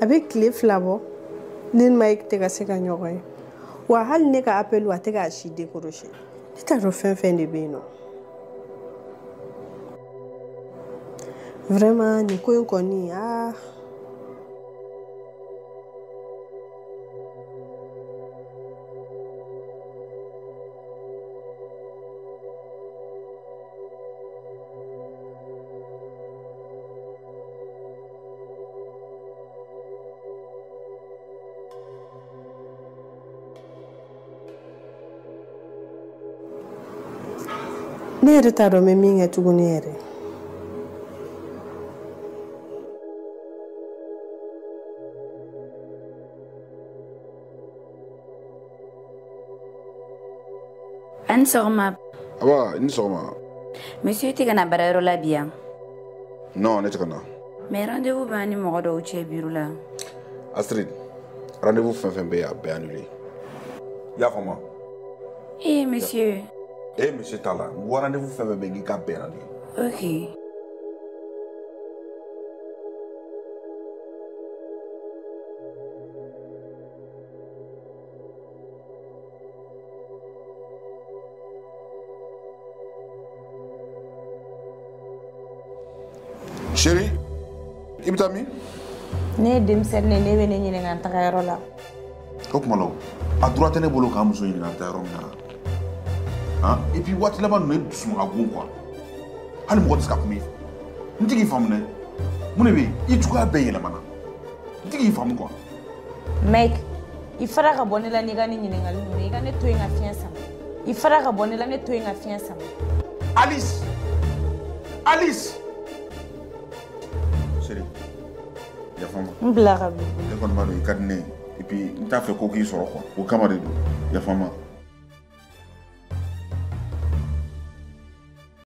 A bɛ tile 2 bɔ ne ni Mike tɛ ka se ka ɲɔgɔn ye. Wa hali ne ka appel a tɛ k'a si décrocher. Ne t'a dɔn fɛn fɛn de bɛ yen nɔ. Vraiment nin ko in kɔni aa. Ne yɛrɛ t'a dɔn n bɛ min kɛ tuguni yɛrɛ. A ni sɔgɔma. Aba, i ni sɔgɔma. Monsieur tɛ ka na baarayɔrɔ la bi yan? Non, ne tɛ ka na. Mais rendez-vous b'an ni mɔgɔ dɔw cɛ bureau la. Astrid, rendez-vous fɛn fɛn bɛ yen a bɛɛ annulé. I y'a faamu? Eh monsieur. Eh monsieur t'a la, n ko rendez-vous fɛn fɛn bɛ yen k'i k'a bɛɛ annulé. Ok. Chérie, i bɛ taa min? Ne ye denmisɛnnin ye, ne bɛ ne ɲininka n tagayɔrɔ la. O tuma la o, a droit tɛ ne bolo k'an muso ɲininka an taa yɔrɔ min na. Han? Et puis waati laban ninnu e dusu ka go quoi. Hali mɔgɔ tɛ se ka kuma i fɛ. N tɛ k'i faamu dɛ. Mun de bɛ yen? I cogoya bɛɛ yɛlɛmana. N tɛ k'i faamu quoi. Mike, i fara ka bɔ ne la n'i ka nin ɲininkali ninnu ye. I ka ne to yen ka fiɲɛ sama. I fara ka bɔ ne la, ne to yen ka fiɲɛ sama. Alice! Alice! Chérie, yafa n ma. N bila ka bin. Ne kɔni b'a dɔn i ka di ne ye. Et puis n t'a fɛ ko k'i sɔrɔ quoi. O kama de don. Yafa n ma.